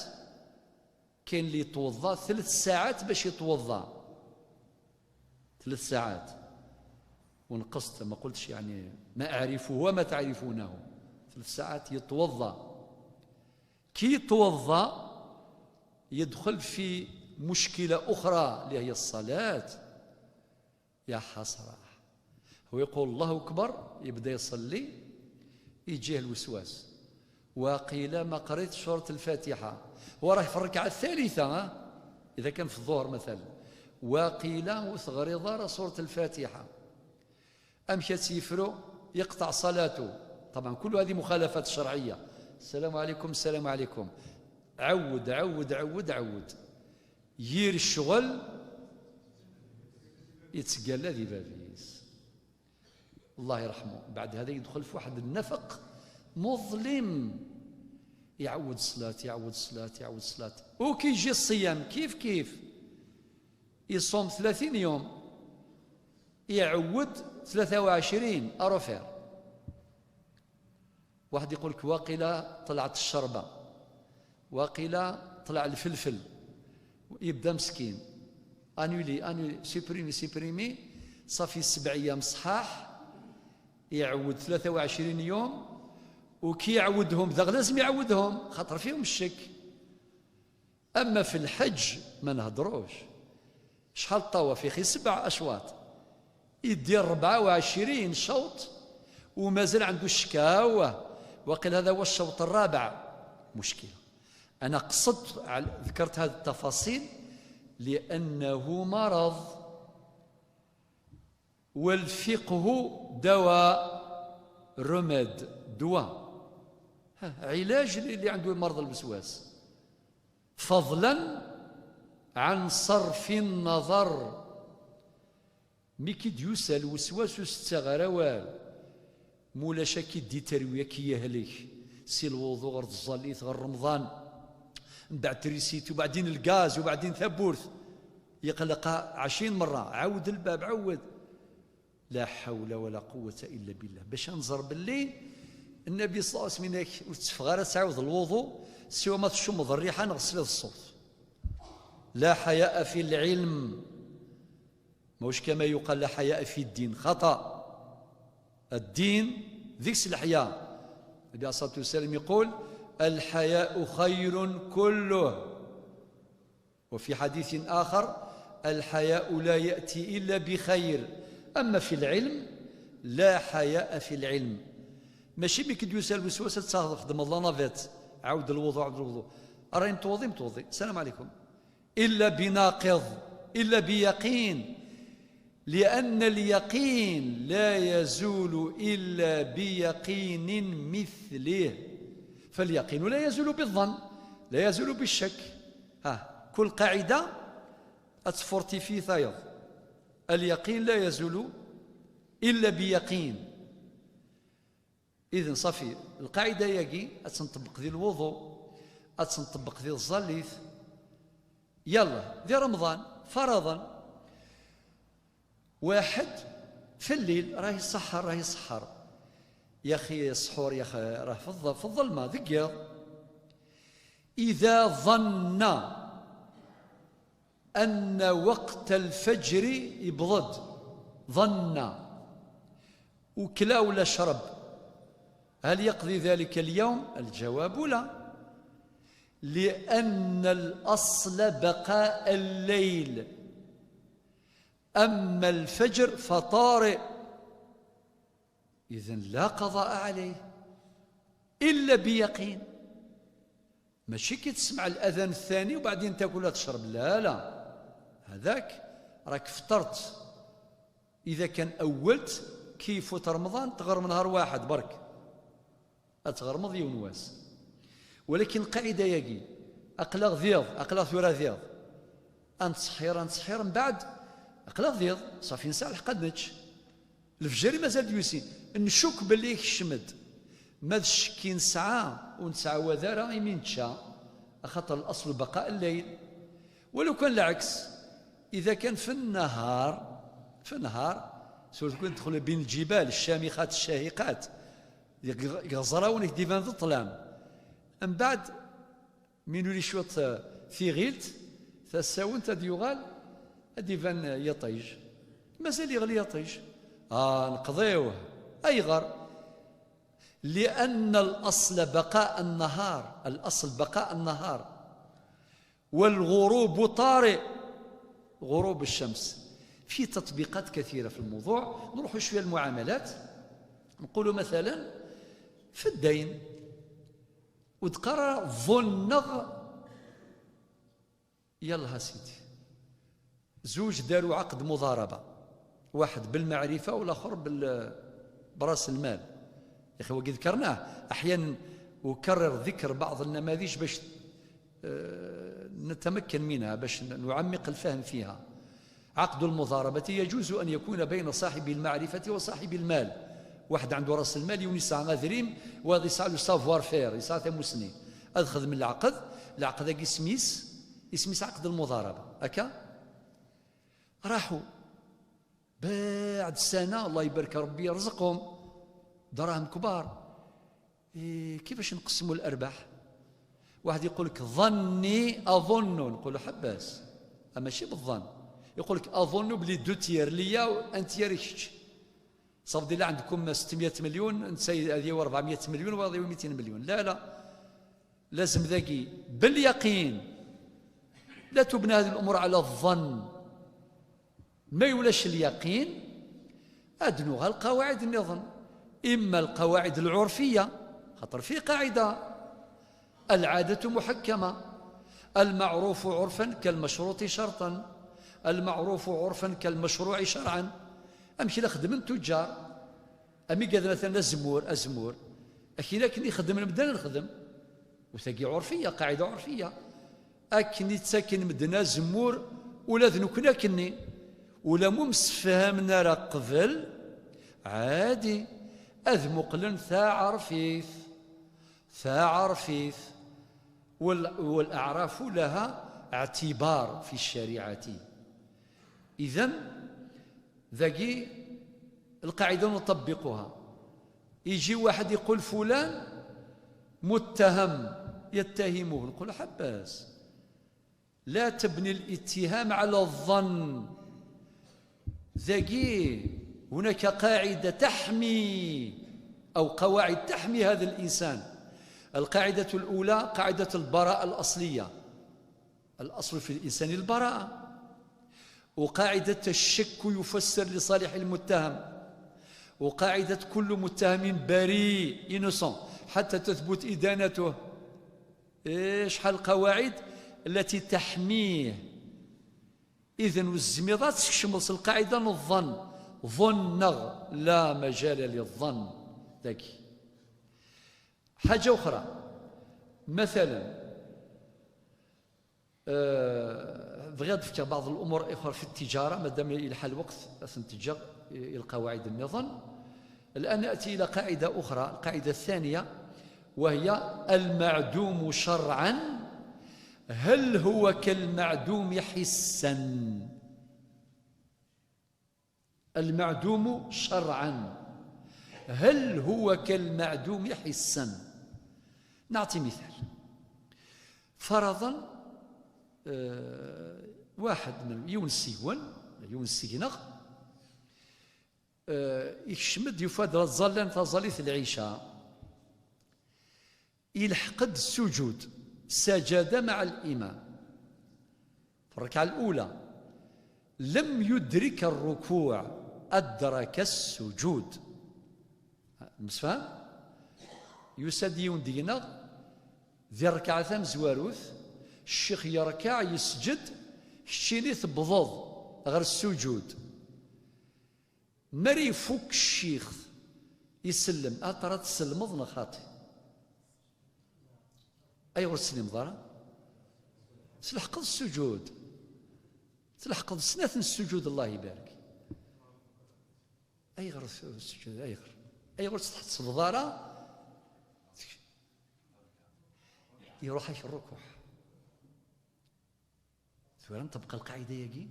كاين اللي يتوضا ثلاث ساعات باش يتوضا، ثلاث ساعات ونقصت، ما قلتش يعني ما أعرفه وما تعرفونه، ثلاث ساعات يتوضا. كي يتوضا يدخل في مشكلة أخرى اللي هي الصلاة. يا حسرة. هو يقول: "الله أكبر"، يبدأ يصلي، يجيه الوسواس: "واقيلا ما قريت سورة الفاتحة". هو راه في الركعة الثالثة، ها؟ إذا كان في الظهر مثلا، "واقيلا وثغري ضار سورة الفاتحة". أم شات يفرو، يقطع صلاته. طبعا كل هذه مخالفات شرعية. "السلام عليكم، السلام عليكم". عود، عود، عود، عود. يير الشغل يتسقى ذي بابيس. الله يرحمه. بعد هذا يدخل في واحد النفق مظلم، يعود صلاة، يعود صلاة، يعود صلاة. وكي يجي الصيام كيف كيف، يصوم ثلاثين يوم، يعود ثلاثة وعشرين أروفير. واحد يقول لك: "واقيلا طلعت الشربة، واقيلا طلع الفلفل"، يبدا مسكين: "انولي، انولي، سيبريمي، سيبريمي". صافي سبع ايام صحاح، Iɛawed tlata u ɛecrin yum, u ki iɛawedhum daɣ lazem iɛawedhum, xaṭer fihum ccek. Ama fi lḥeǧǧ ma nhedṛuc. Acḥal ṭṭawaf? Ixi sebɛa acwaṭ. Iddi rebɛa u ɛecrin cawṭ, u mazal ɛendu ccek, awah, waqil hada huwa ccawṭ rrabeɛ. Muckila. Ana qṣedt ɛl-, ذكرت هذه التفاصيل لأنه مرض. والفقه دواء، remède، دواء. ها، علاج اللي عنده مرض الوسواس. فضلا عن صرف النظر. Mi k-id-yusa lweswas ur s-ttaɣ ara awal. Mulac ad k-id-iterwi, ad k-yehlek. Si lwuḍu ɣer tẓallit, ɣer Remḍan. Mbeɛd trisiti, ubeɛdin lgaz, ubeɛdin tawwurt. Yeqleq ɛecrin merra. Ɛawed lbab, ɛawed. La ḥawla wala quwwata illa billah. Bac ad nẓer belli Nnabi ṣalla Llahu ɛalayhi wa sallam yenna-k ur tteffeɣ ara ad tɛawdeḍ lwuḍu siwa ma tcummeḍ rriḥa neɣ tesliḍ ṣṣut. لا حياء في العلم. ماهوش كما يقال لا حياء في الدين، خطأ. الدين deg-s leḥya. النبي عليه الصلاة والسلام يقول: الحياء خير كله. وفي حديث آخر: الحياء لا يأتي إلا بخير. أما في العلم، لا حياء في العلم. Mačči mi k-d-yusa lweswas ad txedmeḍ la navette, عاود الوضوء، عاود الوضوء. راهي متوضي، متوضي، السلام عليكم. إلا بناقض، إلا بيقين، لأن اليقين لا يزول إلا بيقين مثله، فاليقين لا يزول بالظن، لا يزول بالشك. ها، كل قاعدة أتفورتيفي ثايض. اليقين لا يزول إلا بيقين. إذن صافي، القاعدة ياكي أتنطبق ذي الوضوء، أتنطبق ذي الزليث. يلا، ذي رمضان، فرضا، واحد في الليل راه يسحر، راه يسحر. يا أخي، السحور، يا أخي، راه في الظ-، في الظلمة، ذقيض. إذا ظن أن وقت الفجر يبضد، ظن، وكلا ولا شرب، هل يقضي ذلك اليوم؟ الجواب لا، لأن الأصل بقاء الليل، أما الفجر فطارئ، إذن لا قضاء عليه إلا بيقين. ماشي كي تسمع الأذان الثاني وبعدين تاكل وتشرب، لا، لا، هذاك راك فطرت. إذا كان أولت كي يفوت رمضان تغرم نهار واحد برك، أتغرمض يوم واس. ولكن القاعدة ياكي، أقلاغ ذيض، أقلاغ ثورة ذيض، أنتسحير، أنتسحير، من بعد أقلاغ ذيض، صافي نسعى الحق نتش. الفجر مازال ديوسي. نشك باللي يكشمد. ما الشك نسعى ونسعى وذارة يمين تشا، خاطر الأصل بقاء الليل. ولو كان العكس، إذا كان في النهار، في النهار، سورة كون تدخل بين الجبال الشامخات الشاهقات، يغزراونك ديفان ذو الظلام. من بعد، من يولي شوية، آه، ثيغيلت، تساونت هاد يغال، هاد يبان يطيج. مازال يغلي يطيج. آه، نقضيوه. أيغر؟ لأن الأصل بقاء النهار، الأصل بقاء النهار. والغروب طارئ، غروب الشمس. في تطبيقات كثيرة في الموضوع. نروحوا شوية المعاملات. نقولوا مثلًا في الدين، ودقرا ظنغ، يلا سيدي، زوج داروا عقد مضاربة، واحد بالمعرفة والآخر بال-، براس المال. يا أخي، وقد ذكرناه أحيانًا، أكرر ذكر بعض النماذج باش، آه، نتمكن منها، باش نعمق الفهم فيها. عقد المضاربة يجوز أن يكون بين صاحب المعرفة وصاحب المال. واحد عنده راس المال يونس عن غاذريم، وهذا يسعى له سافوار فير، يسعى ثموسني. أدخذ من العقد، العقد هاك اسميس، اسميس عقد المضاربة. هكا؟ راحوا. بعد سنة، الله يبارك، ربي يرزقهم دراهم كبار. إيه، كيفاش نقسموا الأرباح؟ واحد يقول لك: "ظني أظن"، نقول له: "حباس، أما ماشي بالظن". يقول لك: "أظن بلي دو تيير ليا وان تيير كتش". صافدي لا عندكم ستمية مليون، نتا هذه أربعمية مليون وهذه ميتين مليون. لا، لا، لازم ذاكي باليقين. لا تبنى هذه الأمور على الظن. ما يولاش اليقين، أدنوها القواعد النظام، إما القواعد العرفية، خاطر في قاعدة: العادة محكمة، المعروف عرفا كالمشروط شرطا، المعروف عرفا كالمشروع شرعا. أمشي لخدم التجار، أمي قال مثلا الزمور، الزمور، أكي لكن يخدم المدن نخدم. وثقي عرفية، قاعدة عرفية. أكن يتسكن مدن الزمور، ولا ذنكنا كني، ولا ممسفهمنا راه قبل، عادي. أذ مقلن ثا عرفيث، ثا عرفيث. وال-، والأعراف لها اعتبار في الشريعة. إذن ذاكي القاعدة نطبقها. يجي واحد يقول: "فلان متهم"، يتهمه، نقول: "حباس، لا تبني الاتهام على الظن". ذاكي هناك قاعدة تحمي، أو قواعد تحمي هذا الإنسان. القاعدة الأولى قاعدة البراءة الأصلية، الأصل في الإنسان البراءة. وقاعدة الشك يفسر لصالح المتهم، وقاعدة كل متهم بريء، innocent، حتى تثبت إدانته. إيه، شحال القواعد التي تحميه. إذن والزميضات تكشمل القاعدة الظن، ظنغ لا مجال للظن. ذاكي حاجة أخرى، مثلا، آه، بغيت نذكر بعض الأمور الأخرى في التجارة، مادام يلحق الوقت، أسنتجر القواعد النظام. الآن نأتي إلى قاعدة أخرى، القاعدة الثانية، وهي: المعدوم شرعا هل هو كالمعدوم حسا؟ المعدوم شرعا هل هو كالمعدوم حسا؟ نعطي مثال. فرضا، آه، واحد من يونسيون، يونسينغ، آه، يكشمد يفاد راه زالان تازاليت العشاء. يلحق السجود، سجد مع الإمام في الركعة الأولى، لم يدرك الركوع، أدرك السجود. مسفهم؟ يسد يون دينغ ذي الركعة ثام زواروث، الشيخ يركع يسجد، كشيني تبضض غير السجود. مر يفك الشيخ يسلم، أترى تسلمض نخاطي؟ أيغر تسلمض أرى؟ تلحقض السجود، تلحقض سنات السجود، الله يبارك. أيغر السجود، أيغر، أيغر تحت الصبضارة يروح الركوع. ثورا تبقى القاعدة ياكي: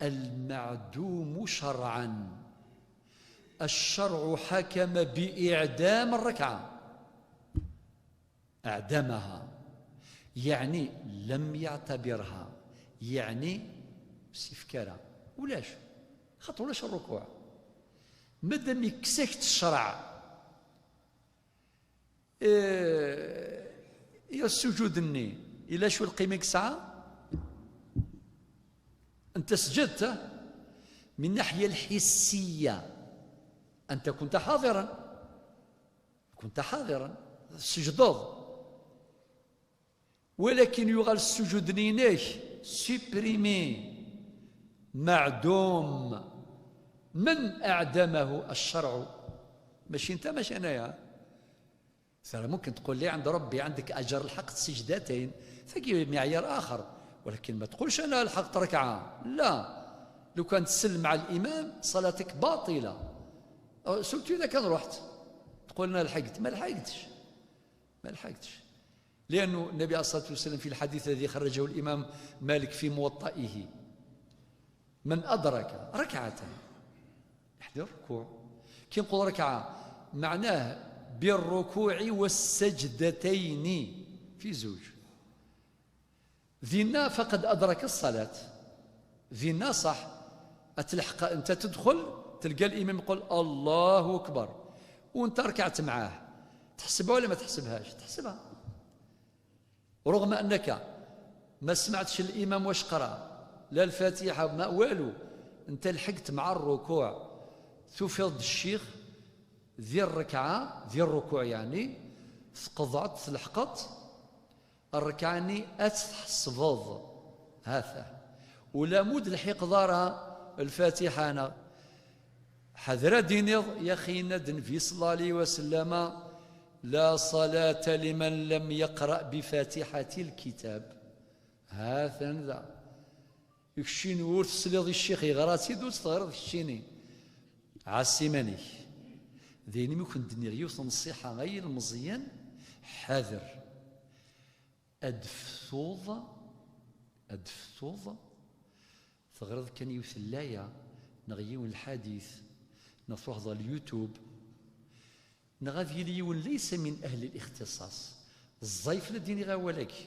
المعدوم شرعا، الشرع حكم بإعدام الركعة، أعدمها، يعني لم يعتبرها، يعني سفكرة ولاش، خاطر ولاش الركوع. مادام يكسكت الشرع، إيه، يا السجود الني، إلا شو القيمة ساعة؟ أنت سجدت من الناحية الحسية، أنت كنت حاضرا، كنت حاضرا، سجدوض. ولكن يغال السجود نينيك سيبريمي، معدوم، من أعدمه الشرع؟ ماشي أنت، ماشي أنايا. ترى ممكن تقول لي: "عند ربي عندك أجر الحق سجدتين"، فكي معيار آخر، ولكن ما تقولش: "أنا الحق ركعة". لا، لو كان تسلم مع الإمام صلاتك باطلة. أو سورتو إذا كان رحت تقول: "أنا لحقت"، ما لحقتش، ما لحقتش. لأنه النبي عليه الصلاة والسلام في الحديث الذي خرجه الإمام مالك في موطئه: "من أدرك ركعة"، يعني الركوع، كي نقول ركعة معناه بالركوع والسجدتين في زوج، ذينا فقد أدرك الصلاة، ذينا صح، أتلحق أنت تدخل Telga limam yeqqul Allahu akbar, u nta rkɛet mɛah. Tḥesbha wala ma tḥesbhac? Tḥesbha. Ruɣma annaka ma smaɛtc limam wac qra, la lfatiḥa ma walu, nta lḥeqt mɛa rrukuɛ, tufiḍ-d ccix di rrekɛa, di rrukuɛ yeɛni, tqeḍɛeḍ, tleḥqeḍ. Rrekɛa-nni ad tt-tḥesbeḍ. Hata. Ula mud lḥiqeḍ ara lfatiḥa neɣ. Ḥader ad d-tiniḍ, yaxi yenna-d Nnbi ṣella Llahu ɛalayhi wa sallama: لا صلاة لمن لم يقرأ بفاتحة الكتاب. Hatan da. Keččini ur tesliḍ i ccix yeɣra-tt-id, ur tt-teɣriḍ keččini. Ɛass iman-ik. D ayen mi kent-d-nniɣ yiwet n nnṣiḥa ay ilmeẓyen, ḥader. Ad d-teftuḍ, ad d-teftuḍ, teɣriḍ kan yiwet n laya, neɣ yiwen lḥadit, neɣ truḥeḍ ɣer YouTube, neɣ ad yili yiwen laysa min ahli lixtiṣaṣ. Ẓẓay fell-i ad d-iniɣ awal-agi,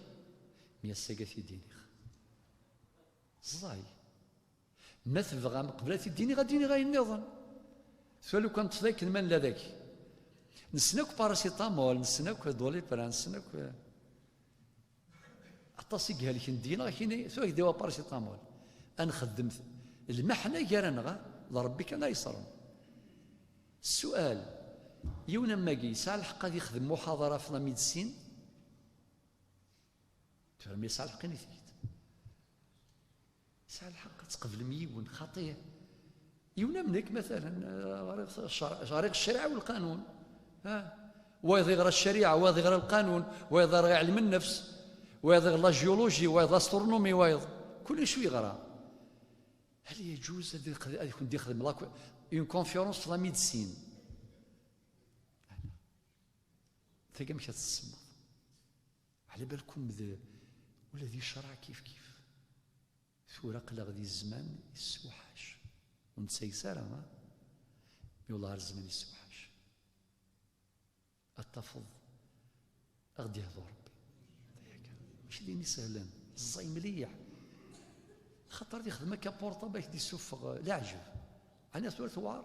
mi ass-agi ad t-id-iniɣ. Ẓẓay. Ma tebɣam, qbel ad t-id-iniɣ, ad d-iniɣ ayen nniḍen. Tura lukan ṭṭef akken ma nella dagi. Nessen akk paracetamol, nessen akk Doliprane, nessen akk, eh, aṭas i ihelken deg-neɣ, kini, tura ak-d-iwa paracetamol. Ad nxeddem t-, lmeḥna gar-aneɣ, d Ṛebbi kan ay iṣerren. Ssual, yiwen am wagi, yesɛa lḥeqq ad yexdem muḥaḍara ɣef la médecine? Tura ma yesɛa lḥeqq, init-iyi-d. Yesɛa lḥeqq ad tqeblem yiwen, xaṭi. Yiwen am nekk, matalan, eh, ɣriɣ ccr-, ɣriɣ ccariɛa u lqanun. Ha? Wayeḍ iɣra ccariɛa, wayeḍ iɣra lqanun, wayeḍ iɣra ɛelm nnefs, wayeḍ iɣra la géologie, wayeḍ l'astronomie, wayeḍ. Kullec yeɣra. Hal yeǧuz ad yexd-, ad kent-yexdem la co-, une conférence ɣef la médecine? Tagi amek ad tt-tsemmeḍ? Ɛla balkum d, ula di ccreɛ kif kif. Tura aql-aɣ di zzman yessewḥac. Ur nettayes ara, ha? Mi wellah ar zzman yessewḥac. Ad tafeḍ, ad ɣ-d-yehdu Ṛebbi. Mačči d ayen isehlen, ẓẓay mliḥ. Xaṭer ad yexdem akka portable, ad k-d-isuffeɣ, eh, leɛǧeb. Ɛni tura tewɛer?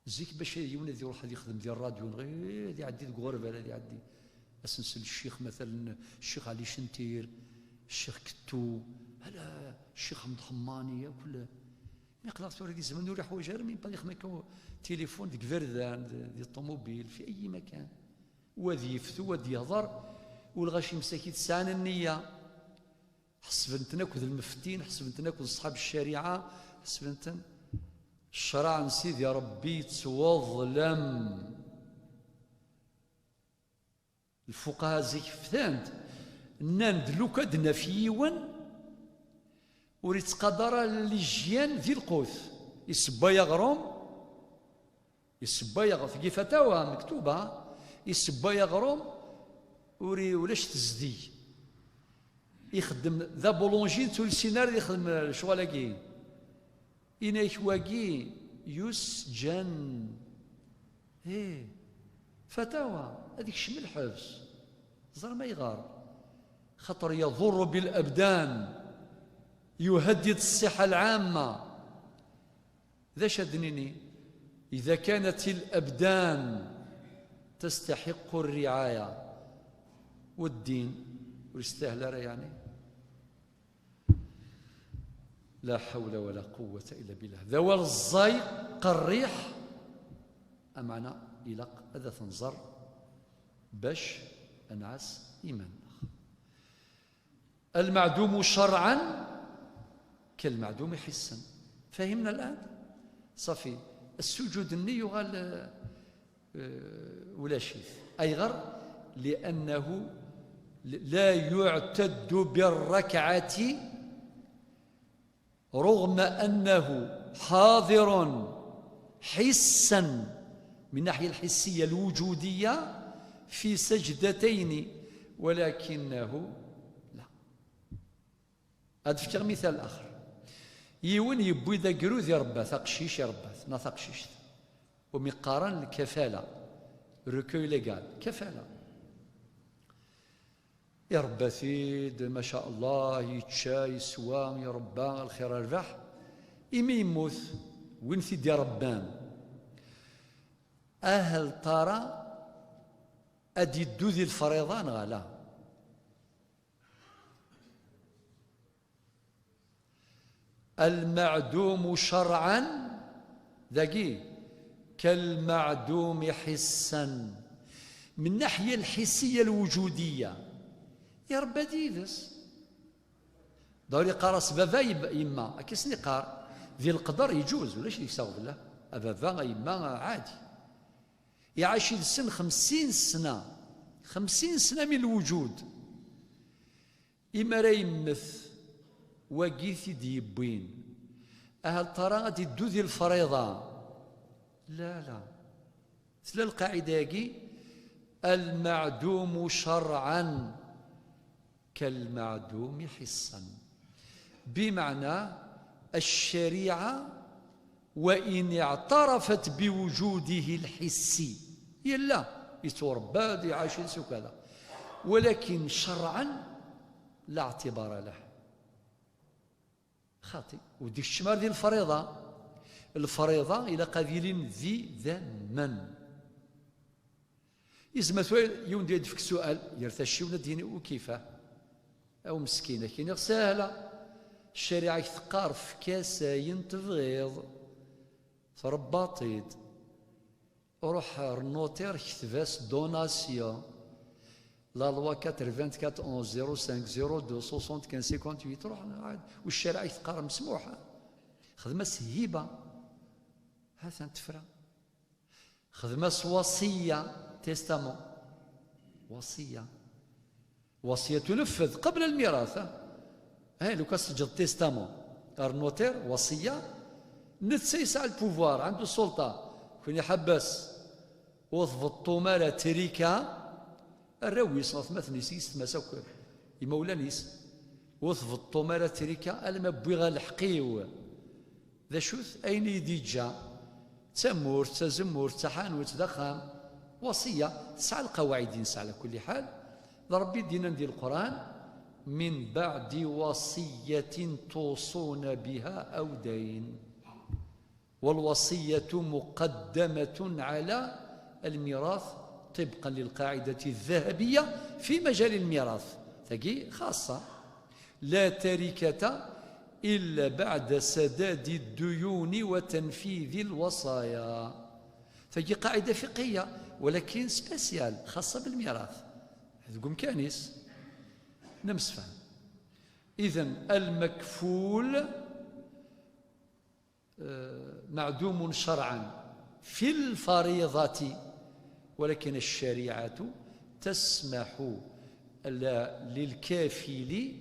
Zik bac yiwen ad iruḥ ad yexdem di rradyu, neɣ, eh, ad iɛeddi deg uɣerbal, ad iɛeddi. Ad s-nsel ccix, matalan, ccix Ali Centir, ccix Kettu, ala, ccix Ḥmed Ḥemmani, akk la. Mi aql-aɣ tura di zzman ur iḥwaǧ ara, mi pas yexdem akka tilifun deg iberdan, di, di ṭumubil, fi ayi makan. U ad yeftu, u ad yehder, u lɣaci msakit sɛan nniya. Ḥesben-ten akk d lmeftin, ḥesben-ten akk d ṣṣḥab ccariɛa, ḥesben-ten. Ccreɛ n Sidi Ṛebbi yettwaḍlem. Lfuqaha zik ftan-d, nnan-d lukan ad naf yiwen ur yettqadar ara l'hygiène di lqut, isebbay aɣrum, isebbay aɣ-, tgi fatawa mektuba, isebbay aɣrum, ur i-, ulac tezdeg. Ixeddem d abulunji, ur yessin ara ad yexdem lecɣal-agi. Ini-ak wagi yusǧan. Ih, fatawa, ad ikcem lḥebs. Ẓer ma ayɣer. Xaṭer yaḍurru bil abdan, yuhaddid ṣṣiḥa lɛamma. D acu ad d-nini? Ida kanat il abdan tastaḥiqqu rriɛaya, u ddin ur yestahel ara, yeɛni. La ḥawla wa la quwwata illa billah. D awal ẓẓay, qerriḥ, ameɛna ilaq ad t-nẓer bac ad nɛass iman-nneɣ. Al-ma'dumu shar'an kal-ma'dumi hissan. Fahimna al-an? Safi. Ssujud-nni yuɣal, eh, Eh, ulac-it. Ayɣer? لأنه لا يعتد بالركعة رغم أنه حاضر حسا من الناحية الحسية الوجودية في سجدتين، ولكنه لا. Ad fkeɣ mital axer. Yiwen yewwi-d agrud irebba-t, aqcic irebba-t, neɣ taqcict. Umi qqaren lkafala, recueil légal, kafala. Irebba-t-id, maca Allah, yečča, yeswa, irebba, lxir rrbeḥ. Imi yemmut, Win t-id-iṛebban, ahel tara ad iddu di lefriḍa neɣ ala? Al-ma'dum shar'an, dagi, kal-ma'dum hissan. Min naḥya lḥissiya lwujudiyya, iṛebba-d yid-s. Dawri yeqqar-as baba, yeb-, yemma, akka i sen-iqqar. Di leqder yeǧuz, ulac deg-s aɣbel. A baba, a yemma, ɛadi. Iɛac yid-sen xemsin sna. Xemsin sna min lwujud. Imi ara yemmet wagi i t-id-yewwin, ahel tara ad iddu di lefriḍa? La, la. Tella lqaɛida-agi, al-ma'dum shar'an kal-ma'dum hissan. Bimeɛna, ccariɛa وإن اعترفت بوجوده الحسي، yella, yettwaṛebba-d, iɛac yid-s ukada, walakin cerɛan la اعتبار له. Xaṭi, ur d-ikeččem ara di lefriḍa. Lefriḍa ilaq ad ilin d idammen. Yezmer tura yiwen di ad d-ifk sual, ger tacciwin ad d-yini: "Ukifa? Aw meskin, ad k-iniɣ sahla. Ccariɛa-k teqqar efk-as ayen tebɣiḍ, tṛebbaḍ-t-id. Ruḥ ar notaire, kteb-as donation, la loi quatre-vingt-quatre onze zéro cinq zéro deux soixante-quinze cinquante-huit, ruḥ, ɛad, u ccariɛa-k teqqar mesmuḥ. Xdem-as hiba." Ha-t-an tefra. Xdem-as waṣiyya, testament. Waṣiyya. Waṣiyya tuneffed qabel lmirat, ha? Eh, lukan teǧǧeḍ testament ar notaire, waṣiyya, netta yesɛa le pouvoir, عنده السلطة. Kuni ḥabbes, ur tbeṭṭum ara trika, arraw-is, atmaten-is, yessetma-s akk, imawlan-is. Ur tbeṭṭum ara trika alamma wwiɣ lḥeqq-iw. D acu-t ayen i yi-d-yeǧǧa? D tamurt, d tazemmurt, d taḥanut, d axxam. Waṣiyya, tesɛa lqawaɛid-ines ɛla kulli ḥal. D Ṛebbi i d-yennan di Leqran: "من بعد وصية توصون بها أو دين". والوصية مقدمة على الميراث طبقا للقاعدة الذهبية في مجال الميراث. Tagi xaṣṣa. لا تركة إلا بعد سداد الديون وتنفيذ الوصايا. Tagi قاعدة فقهية، ولكن spéciale، خاصة بالميراث. Deg umkan-is. Nemsefham. إذن المكفول معدوم شرعا في الفريضة، ولكن الشريعة تسمح ل-، للكافل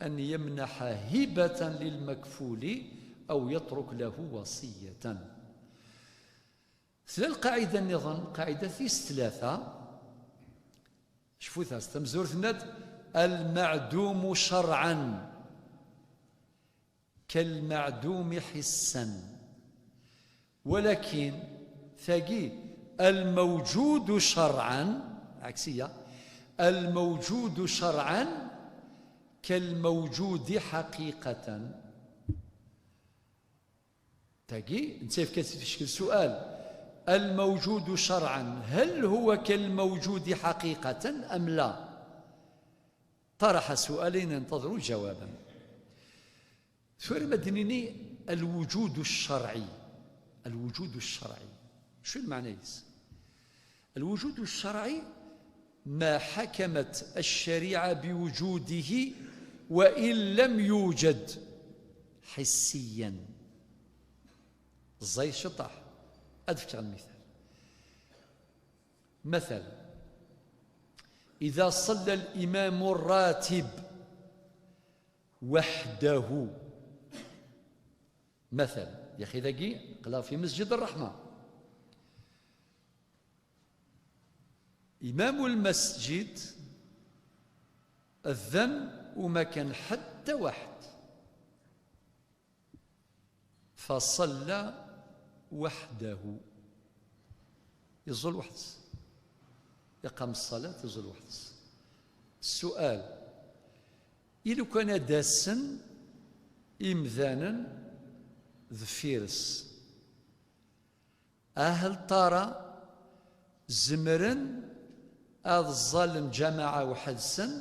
أن يمنح هبة للمكفول أو يترك له وصية. Tella lqaɛida nniḍen, lqaɛida tis tlata. Cfut-as, tamezwarut tenna-d: "المعدوم شرعا كالمعدوم حسا". ولكن tagi: "الموجود شرعا"، ɛaksiya, "الموجود شرعا كالموجود حقيقة". Tagi, netta yefka-tt-id ickel sual: "الموجود شرعا، هل هو كالموجود حقيقة أم لا؟" طرح سؤالين ينتظر جوابا. Tura ma d-nini الوجود الشرعي. الوجود الشرعي. شو المعنى يس؟ الوجود الشرعي ما حكمت الشريعة بوجوده وإن لم يوجد حسيا. Ẓẓay ciṭṭaḥ. Ad fkeɣ lmital. مثلا، إذا صلى الإمام الراتب وحده. مثلا، يا أخي، ذاكي قلا في مسجد الرحمة. إمام المسجد أذن وما كان حتى واحد، فصلى وحده. Yeẓẓul weḥd-s. Iqam ṣṣalat, yeẓẓul weḥd-s. Ssual: i lukan ad d-asen imdanen deffir-s, Ahel tara zemren ad ẓẓallen lǧamaɛa weḥd-sen.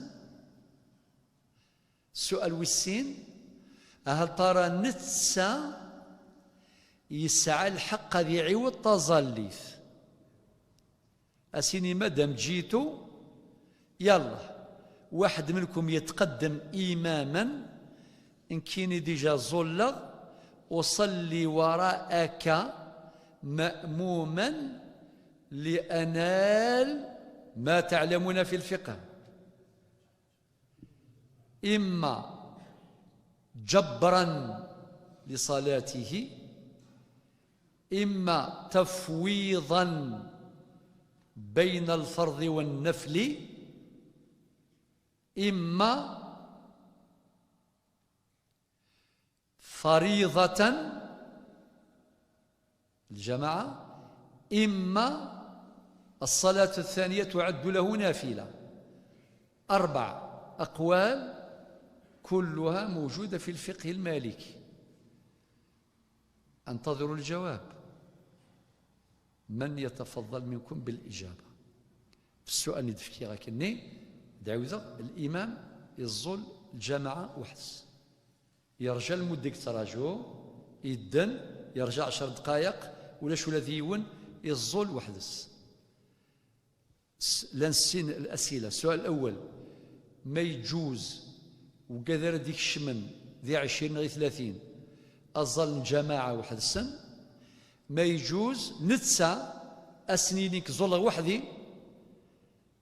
Sual wis sin, ahel tara netta yesɛa lḥeqq ad iɛiwed taẓallit? Asini madam ǧitu, yallah, واحد منكم يتقدم إماما, nekkini déjà ẓẓulleɣ, أصلي وراءك مأموما لأنال ما تعلمون في الفقه. إما جبرا لصلاته، إما تفويضا بين الفرض والنفل، إما فريضة الجماعة، إما الصلاة الثانية تعد له نافلة. أربع أقوال كلها موجودة في الفقه المالكي. أنتظر الجواب. من يتفضل منكم بالإجابة؟ في السؤال اللي دفكي غاكني دعوذة الإمام يزول الجماعة وحس. يرجع المدة تراجو يدن، يرجع عشر دقائق ولا شو الذي يون يزول وحدس. س-، لنسين الأسئلة. السؤال الأول: ما يجوز وكذا ديك الشمن ذي عشرين غي ثلاثين أظل جماعة واحد السن؟ ما يجوز نتسا أسنينك زول وحدي؟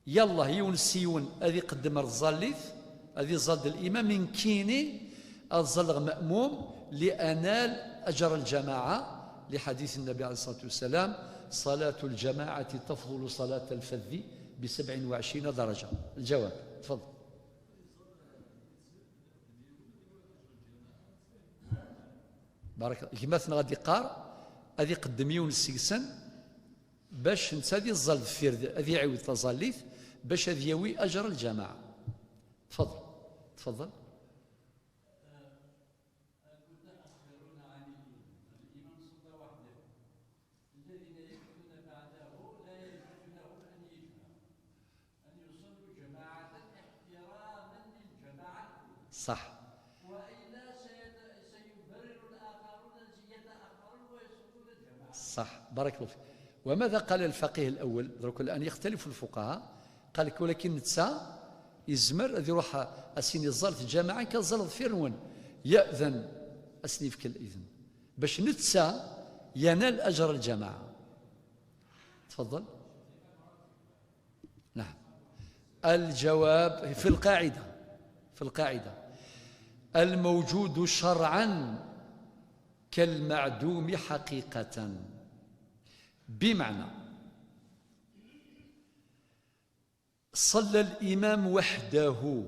يلا، يون سيون أذي قدم الظالث، أذي ظل الإمام من كيني الظل مأموم لأنال أجر الجماعة، لحديث النبي عليه الصلاة والسلام: صلاة الجماعة تفضل صلاة الفذ بسبع وعشرين درجة. الجواب، تفضل. بارك الله. Gma-tneɣ ad iqqar, ad iqeddem yiwen seg-sen, bac netta ad iẓẓal deffir, ad iɛiwed taẓallit, bac ad yawi أجر الجماعة. تفضل. تفضل. صح. صح، بارك الله فيك. وماذا قال الفقيه الأول؟ درك الآن يختلف الفقهاء، قال لك: ولكن نتسا يزمر أذ يروح أسين الزلط الجماعة كالزلط في رون، يأذن، أسني في كل إذن، باش نتسا ينال أجر الجماعة. تفضل. نعم. الجواب في القاعدة، في القاعدة: الموجود شرعا كالمعدوم حقيقة. بمعنى، صلى الإمام وحده،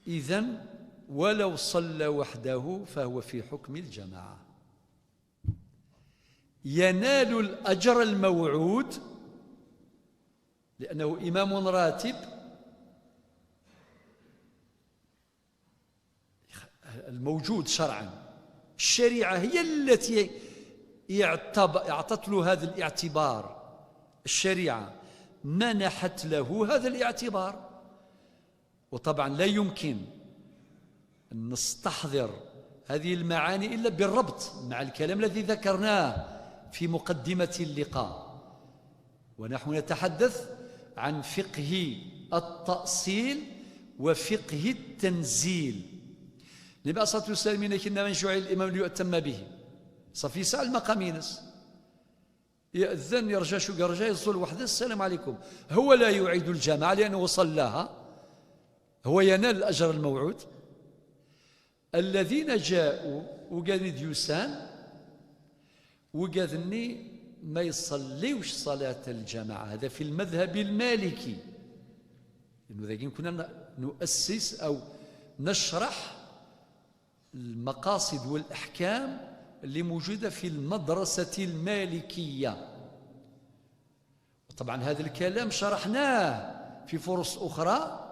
إذن ولو صلى وحده فهو في حكم الجماعة، ينال الأجر الموعود لأنه إمام راتب الموجود شرعا. الشريعة هي التي اعتب-، أعطت له هذا الاعتبار. الشريعة منحت له هذا الاعتبار. وطبعا لا يمكن أن نستحضر هذه المعاني إلا بالربط مع الكلام الذي ذكرناه في مقدمة اللقاء، ونحن نتحدث عن فقه التأصيل وفقه التنزيل. النبي عليه الصلاة والسلام إن كنا من شعير الإمام ليؤتم به، صافي يسعى المقام ينس. يأذن، يرجع شو يرجع، يزول وحده: السلام عليكم. هو لا يعيد الجماعة لأنه صلاها، هو ينال الأجر الموعود. الذين جاءوا وقال ديوسان وقال إني ما يصليوش صلاة الجماعة، هذا في المذهب المالكي، لأنه ذاك كنا ن-، نؤسس أو نشرح المقاصد والأحكام اللي موجودة في المدرسة المالكية. طبعا هذا الكلام شرحناه في فرص أخرى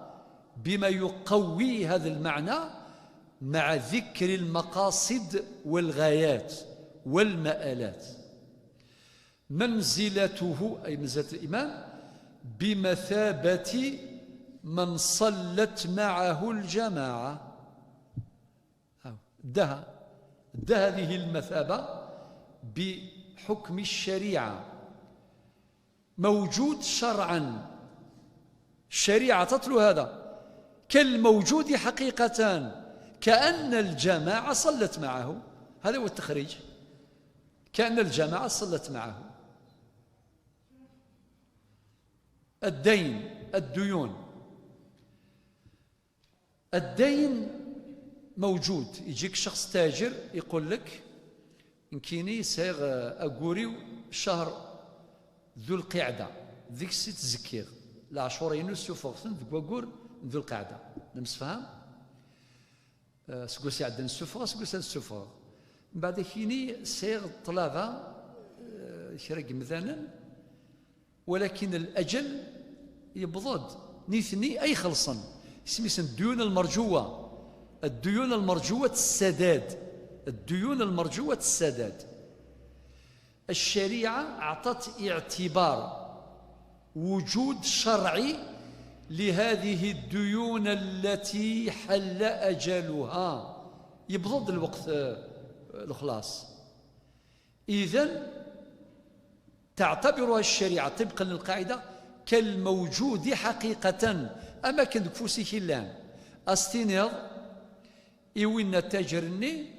بما يقوي هذا المعنى مع ذكر المقاصد والغايات والمآلات. منزلته، أي منزلة الإمام، بمثابة من صلت معه الجماعة. هاو، ادها، ادها هذه المثابة بحكم الشريعة، موجود شرعا، الشريعة تطلب هذا، كالموجود حقيقة، كأن الجماعة صلت معه. هذا هو التخريج، كأن الجماعة صلت معه. الدين، الديون. الدين موجود. يجيك شخص تاجر يقول لك: "نكيني سيغ أقوريو شهر ذو القعدة، ذيك السيت زكيغ، العشورة ينو سوفغ ثن ذو أقور ذو القعدة". نمسفهم؟ آه، سقوس يعدن السفغ، سقوس السفغ. من بعد كيني سيغ الطلبة، آه، كرا جمذانا، ولكن الأجل يبضد. نيثني أي خلصن. اسمي سن الديون المرجوة. الديون المرجوة السداد. الديون المرجوة السداد. الشريعة أعطت اعتبار وجود شرعي لهذه الديون التي حل أجلها. يبضد الوقت، آه، الخلاص. إذن تعتبرها الشريعة طبقا للقاعدة كالموجود حقيقة، أما كان دك فوسيك إلا أستينيض إوينا التاجر-ني،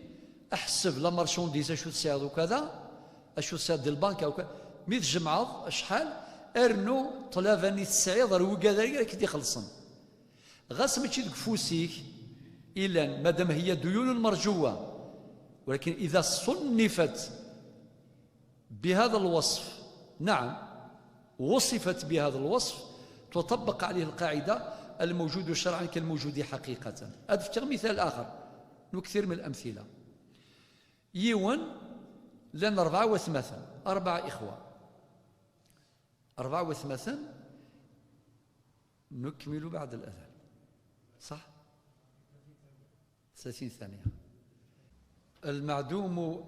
أحسب la marchandise أشو تسعيض وكذا، أشو تسعيض دي البنك أو كذا، مي تجمعض أشحال، أرنو طلبة-ني تسعيض، روي كذا كي دي خلصن. غاس ماشي دك فوسيك إلا مادام هي ديون مرجوة، ولكن إذا صنفت بهذا الوصف، نعم، وصفت بهذا الوصف، تطبق عليه القاعدة: "الموجود شرعا كالموجود حقيقة". أذكر مثال آخر، نكثر من الأمثلة. يون لنا أربعة وثمثن، أربعة إخوة، أربعة وثمثن، نكمل بعد الأذان، صح؟ ثلاثين ثانية. المعدوم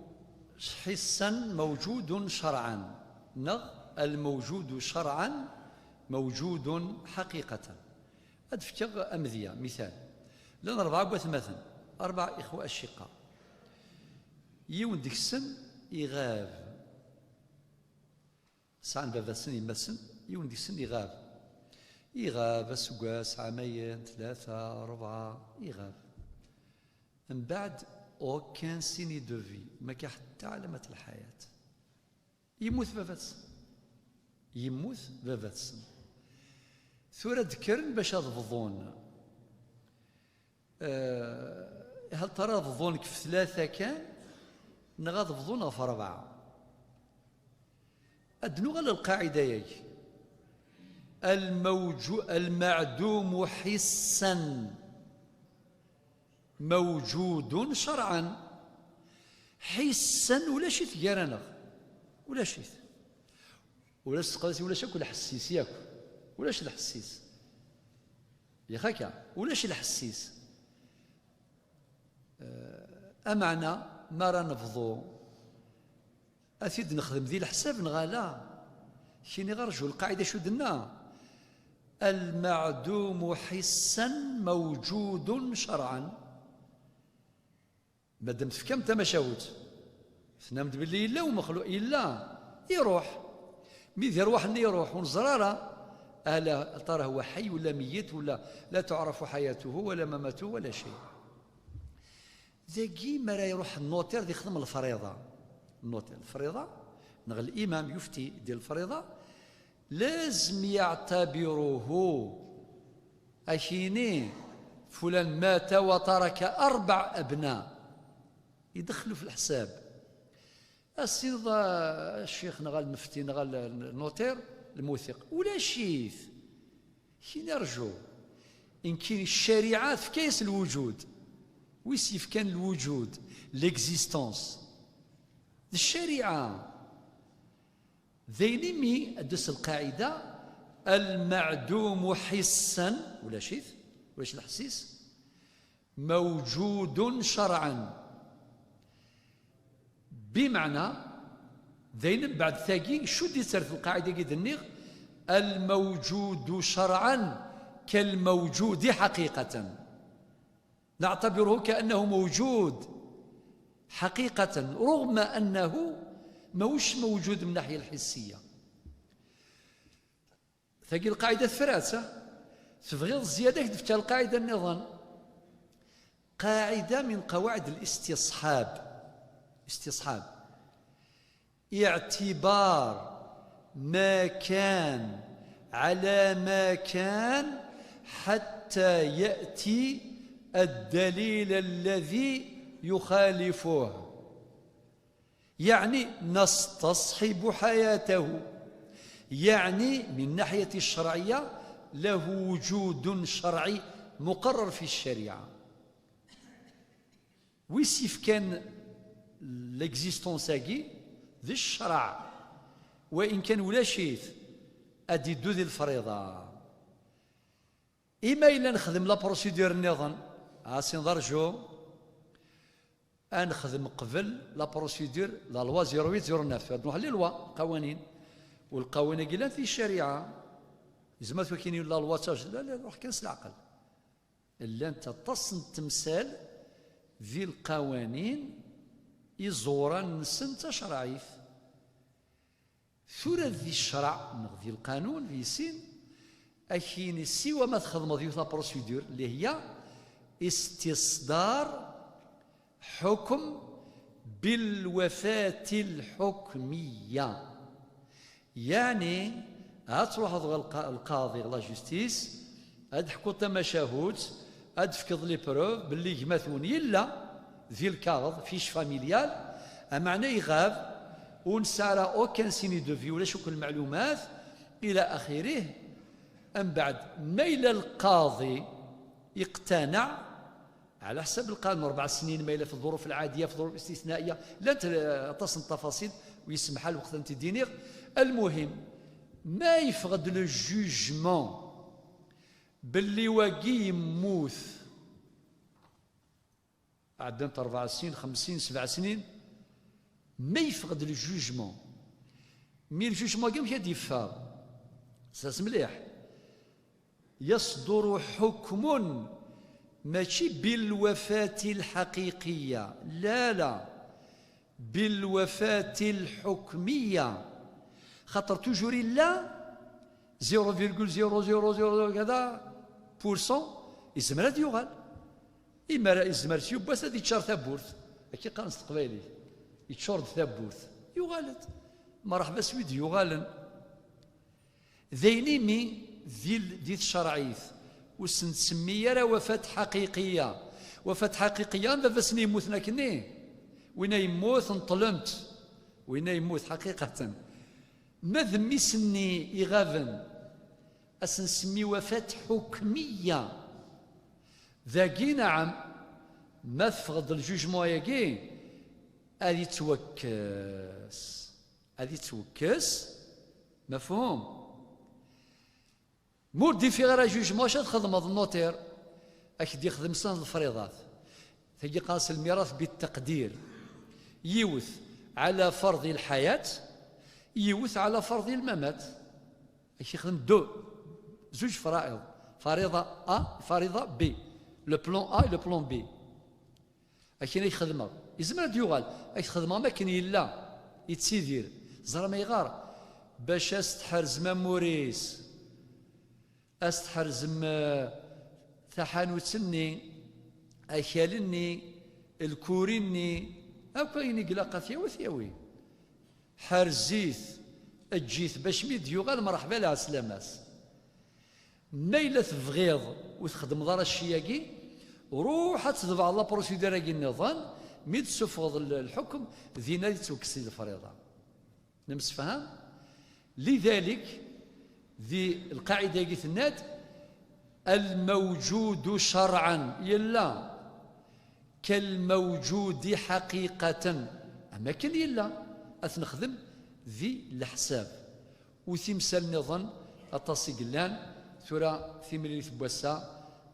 حسا موجود شرعا، نغ الموجود شرعا موجود حقيقة. أدفكغ أمذية مثال. لنا أربعة بوثماثن، أربع إخوة أشقاء. يون ديكسن يغاب. سعان باباتسن يماتسن، يون ديكسن يغاب. يغاب أسقاس، عامين، ثلاثة، أربعة، يغاب. من بعد، aucun signe de vie، ما كان حتى علامة الحياة. يموت باباتسن. يموت باباتسن. ثورة ذكرن باش هذا بضون. آه، هل ترى بضون في ثلاثة كان؟ نغاض بضون في أربعة. أدنو غير القاعدة ياك. الموجو-، المعدوم حسا موجود شرعا. حسا ولا شي ثقارنغ. ولا شي. ولا شي تقلسي، ولا شي كل حسيس ياك. ولا شي الحسيس. يا خاكا، ولا شي الحسيس. آه، أمعنا ما راه نبضو. أثيد نخدم ذي الحساب نغالا. شيني غرجو القاعدة شو دنا؟ المعدوم حسا موجود شرعا. مادام تفكام تمشاوت، تنامد باللي إلا ومخلوق إلا يروح. مي ذي رواح إني يروح ونزرارة. ألا ترى هو حي ولا ميت ولا لا تعرف حياته ولا مماته ولا شيء. ذاكي ما راه يروح النوتير دي يخدم الفريضة. النوتير الفريضة، نغ الإمام يفتي ديال الفريضة، لازم يعتبره أكيني فلان مات وترك أربع أبناء، يدخلوا في الحساب. السيد الشيخ نغال المفتي نغال النوتير الموثق ولا شيث. كي نرجو إن كاين الشريعة في كيس الوجود، ويس يفكان الوجود، l'existence. الشريعة ذينمي أدس القاعدة: المعدوم حسا ولا شيث، ولا شي الحسيس، موجود شرعا. بمعنى Dayen, mbeɛd tagi, cudd-itt ar lqaɛida-agi d-nniɣ: الموجود شرعا كالموجود حقيقة. نعتبره كأنه موجود حقيقة، رغم أنه موش موجود من الناحية الحسية. Tagi lqaɛida tefra-tt, ah? Tebɣiḍ zzyada, ad k-d-fkeɣ lqaɛida nniḍen. قاعدة من قواعد الاستصحاب. استصحاب. اعتبار ما كان على ما كان حتى يأتي الدليل الذي يخالفه. يعني نستصحب حياته، يعني من ناحية الشرعية له وجود شرعي مقرر في الشريعة. Wis yefkan l'existence-agi d ccṛeɛ, wa in kan ulac-it, ad d-iddu di lefriḍa. Ima yella nexdem la procédure nniḍen, a sin d arju, ad nexdem qbel la procédure, la loi zéro huit zéro neuf, ad nruḥ les lois, lqawanin. U lqawanin-agi llant di ccariɛa. Yezmer tura ad k-yini la loi d tajdidt, la, la, ruḥ kan s leɛqel. Llant aṭas n temsal di lqawanin iẓuran-nsen d tacerɛit. Tura di ccreɛ neɣ di lqanun, di sin, ad k-yini siwa ma txedmeḍ yiwet la procédure اللي هي استصدار حكم بالوفاة الحكمية. Yeɛni ad truḥeḍ ɣer lqa-, lqaḍi, ɣer la justice, ad d-teḥkuḍ tamacahut, ad d-tefkeḍ les preuves belli gma-twen yella di lkaɣeḍ, fiche familiale, ameɛna iɣab, ur nesɛi ara aucun signe de vie, ulac akk lmeɛlumat, ila axirih. Mbeɛd, ma yella lqaḍi iqtaneɛ, ɛla ḥsab lqanun, rebɛa snin, ma yella fi ḍḍuruf lɛadiya, fi ḍḍuruf istitnaiya, llant, eh, aṭas n ttafaṣil, u yessemḥa lweqt ad tent-id-iniɣ. Almuhim, ma yeffeɣ-d le jugement belli wagi yemmut, ɛeddant rebɛa snin, xemsin, sebɛa snin, ma yeffeɣ-d le jugement, mi le jugement-agi amek ad d-yeffeɣ? Sers mliḥ. يصدر حكم ماشي بالوفاة الحقيقية، لا، لا، بالوفاة الحكمية. خاطر toujours yella zéro virgule zéro zéro zéro كذا pour cent, yezmer ad yuɣal. Imara yezmer s yiwwas ad yeččar tawwurt. Akka qqaren s teqbaylit. Yeččur-d tawwurt. Yuɣal-d. Merḥba s wid yuɣalen. D ayen imi di, di tcerɛit ur s-nettsemmi ara wafat ḥaqiqiya. Wafat ḥaqiqiya, am baba-s-nni yemmuten akkenni. Winna yemmut, neṭṭlem-t. Winna yemmut ḥaqiqatan. Ma d mmi-s-nni iɣaben, ad s-nsemmi wafat ḥukmiya. Dagi, naɛam, ma teffeɣ-d le jugement-agi, ad yettwakkes. Ad yettwekkes. Mafhum? Ma ur d-yeffiɣ ara jugement, acu ad txedmeḍ, notaire? Ad k-d-yexdem snat lefriḍat. Tagi qqaren-as lmirat bitteqdir. Yiwet ɛla farḍi lḥayat, yiwet ɛla farḍi lmamat. Ad k-yexdem deux, zuǧ fara'iḍ. Fariḍa A, fariḍa B. Le plan A et le plan B. Akken ay xedmeɣ. Yezmer ad d-yuɣal. Ad t-xedmeɣ am akken yella, yettidir. Ẓram ayɣer? Bac ad s-tḥerzem amur-is. Ad s-tḥerzem, eh, taḥanut-nni, akal-nni, lkuri-nni, akk ayen i ilaq ad t-yawi, ad t-yawi. Ḥerz-it, eǧǧ-it, bac mi d-yuɣal, mreḥba, lɛeslama-s. Ma yella tebɣiḍ ur txeddmeḍ ara cci-agi, ruḥ ad tedbeɛḍ la procédure-agi nniḍen, mi d-tessufɣeḍ l-, lḥukm, din ad yettwekkes di lefriḍa. Nemsefham? Lidalik, di lqaɛida-agi tenna-d, الموجود شرعا, yella, كالموجود حقيقة, am akken yella, ad t-nexdem di leḥsab. U timsal nniḍen aṭas i yellan, tura timlilit n wass-a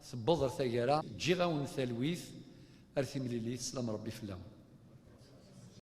tewweḍ ar taggara, ǧǧiɣ-awen talwit ar timlilit, slam Rebbi fell-awen.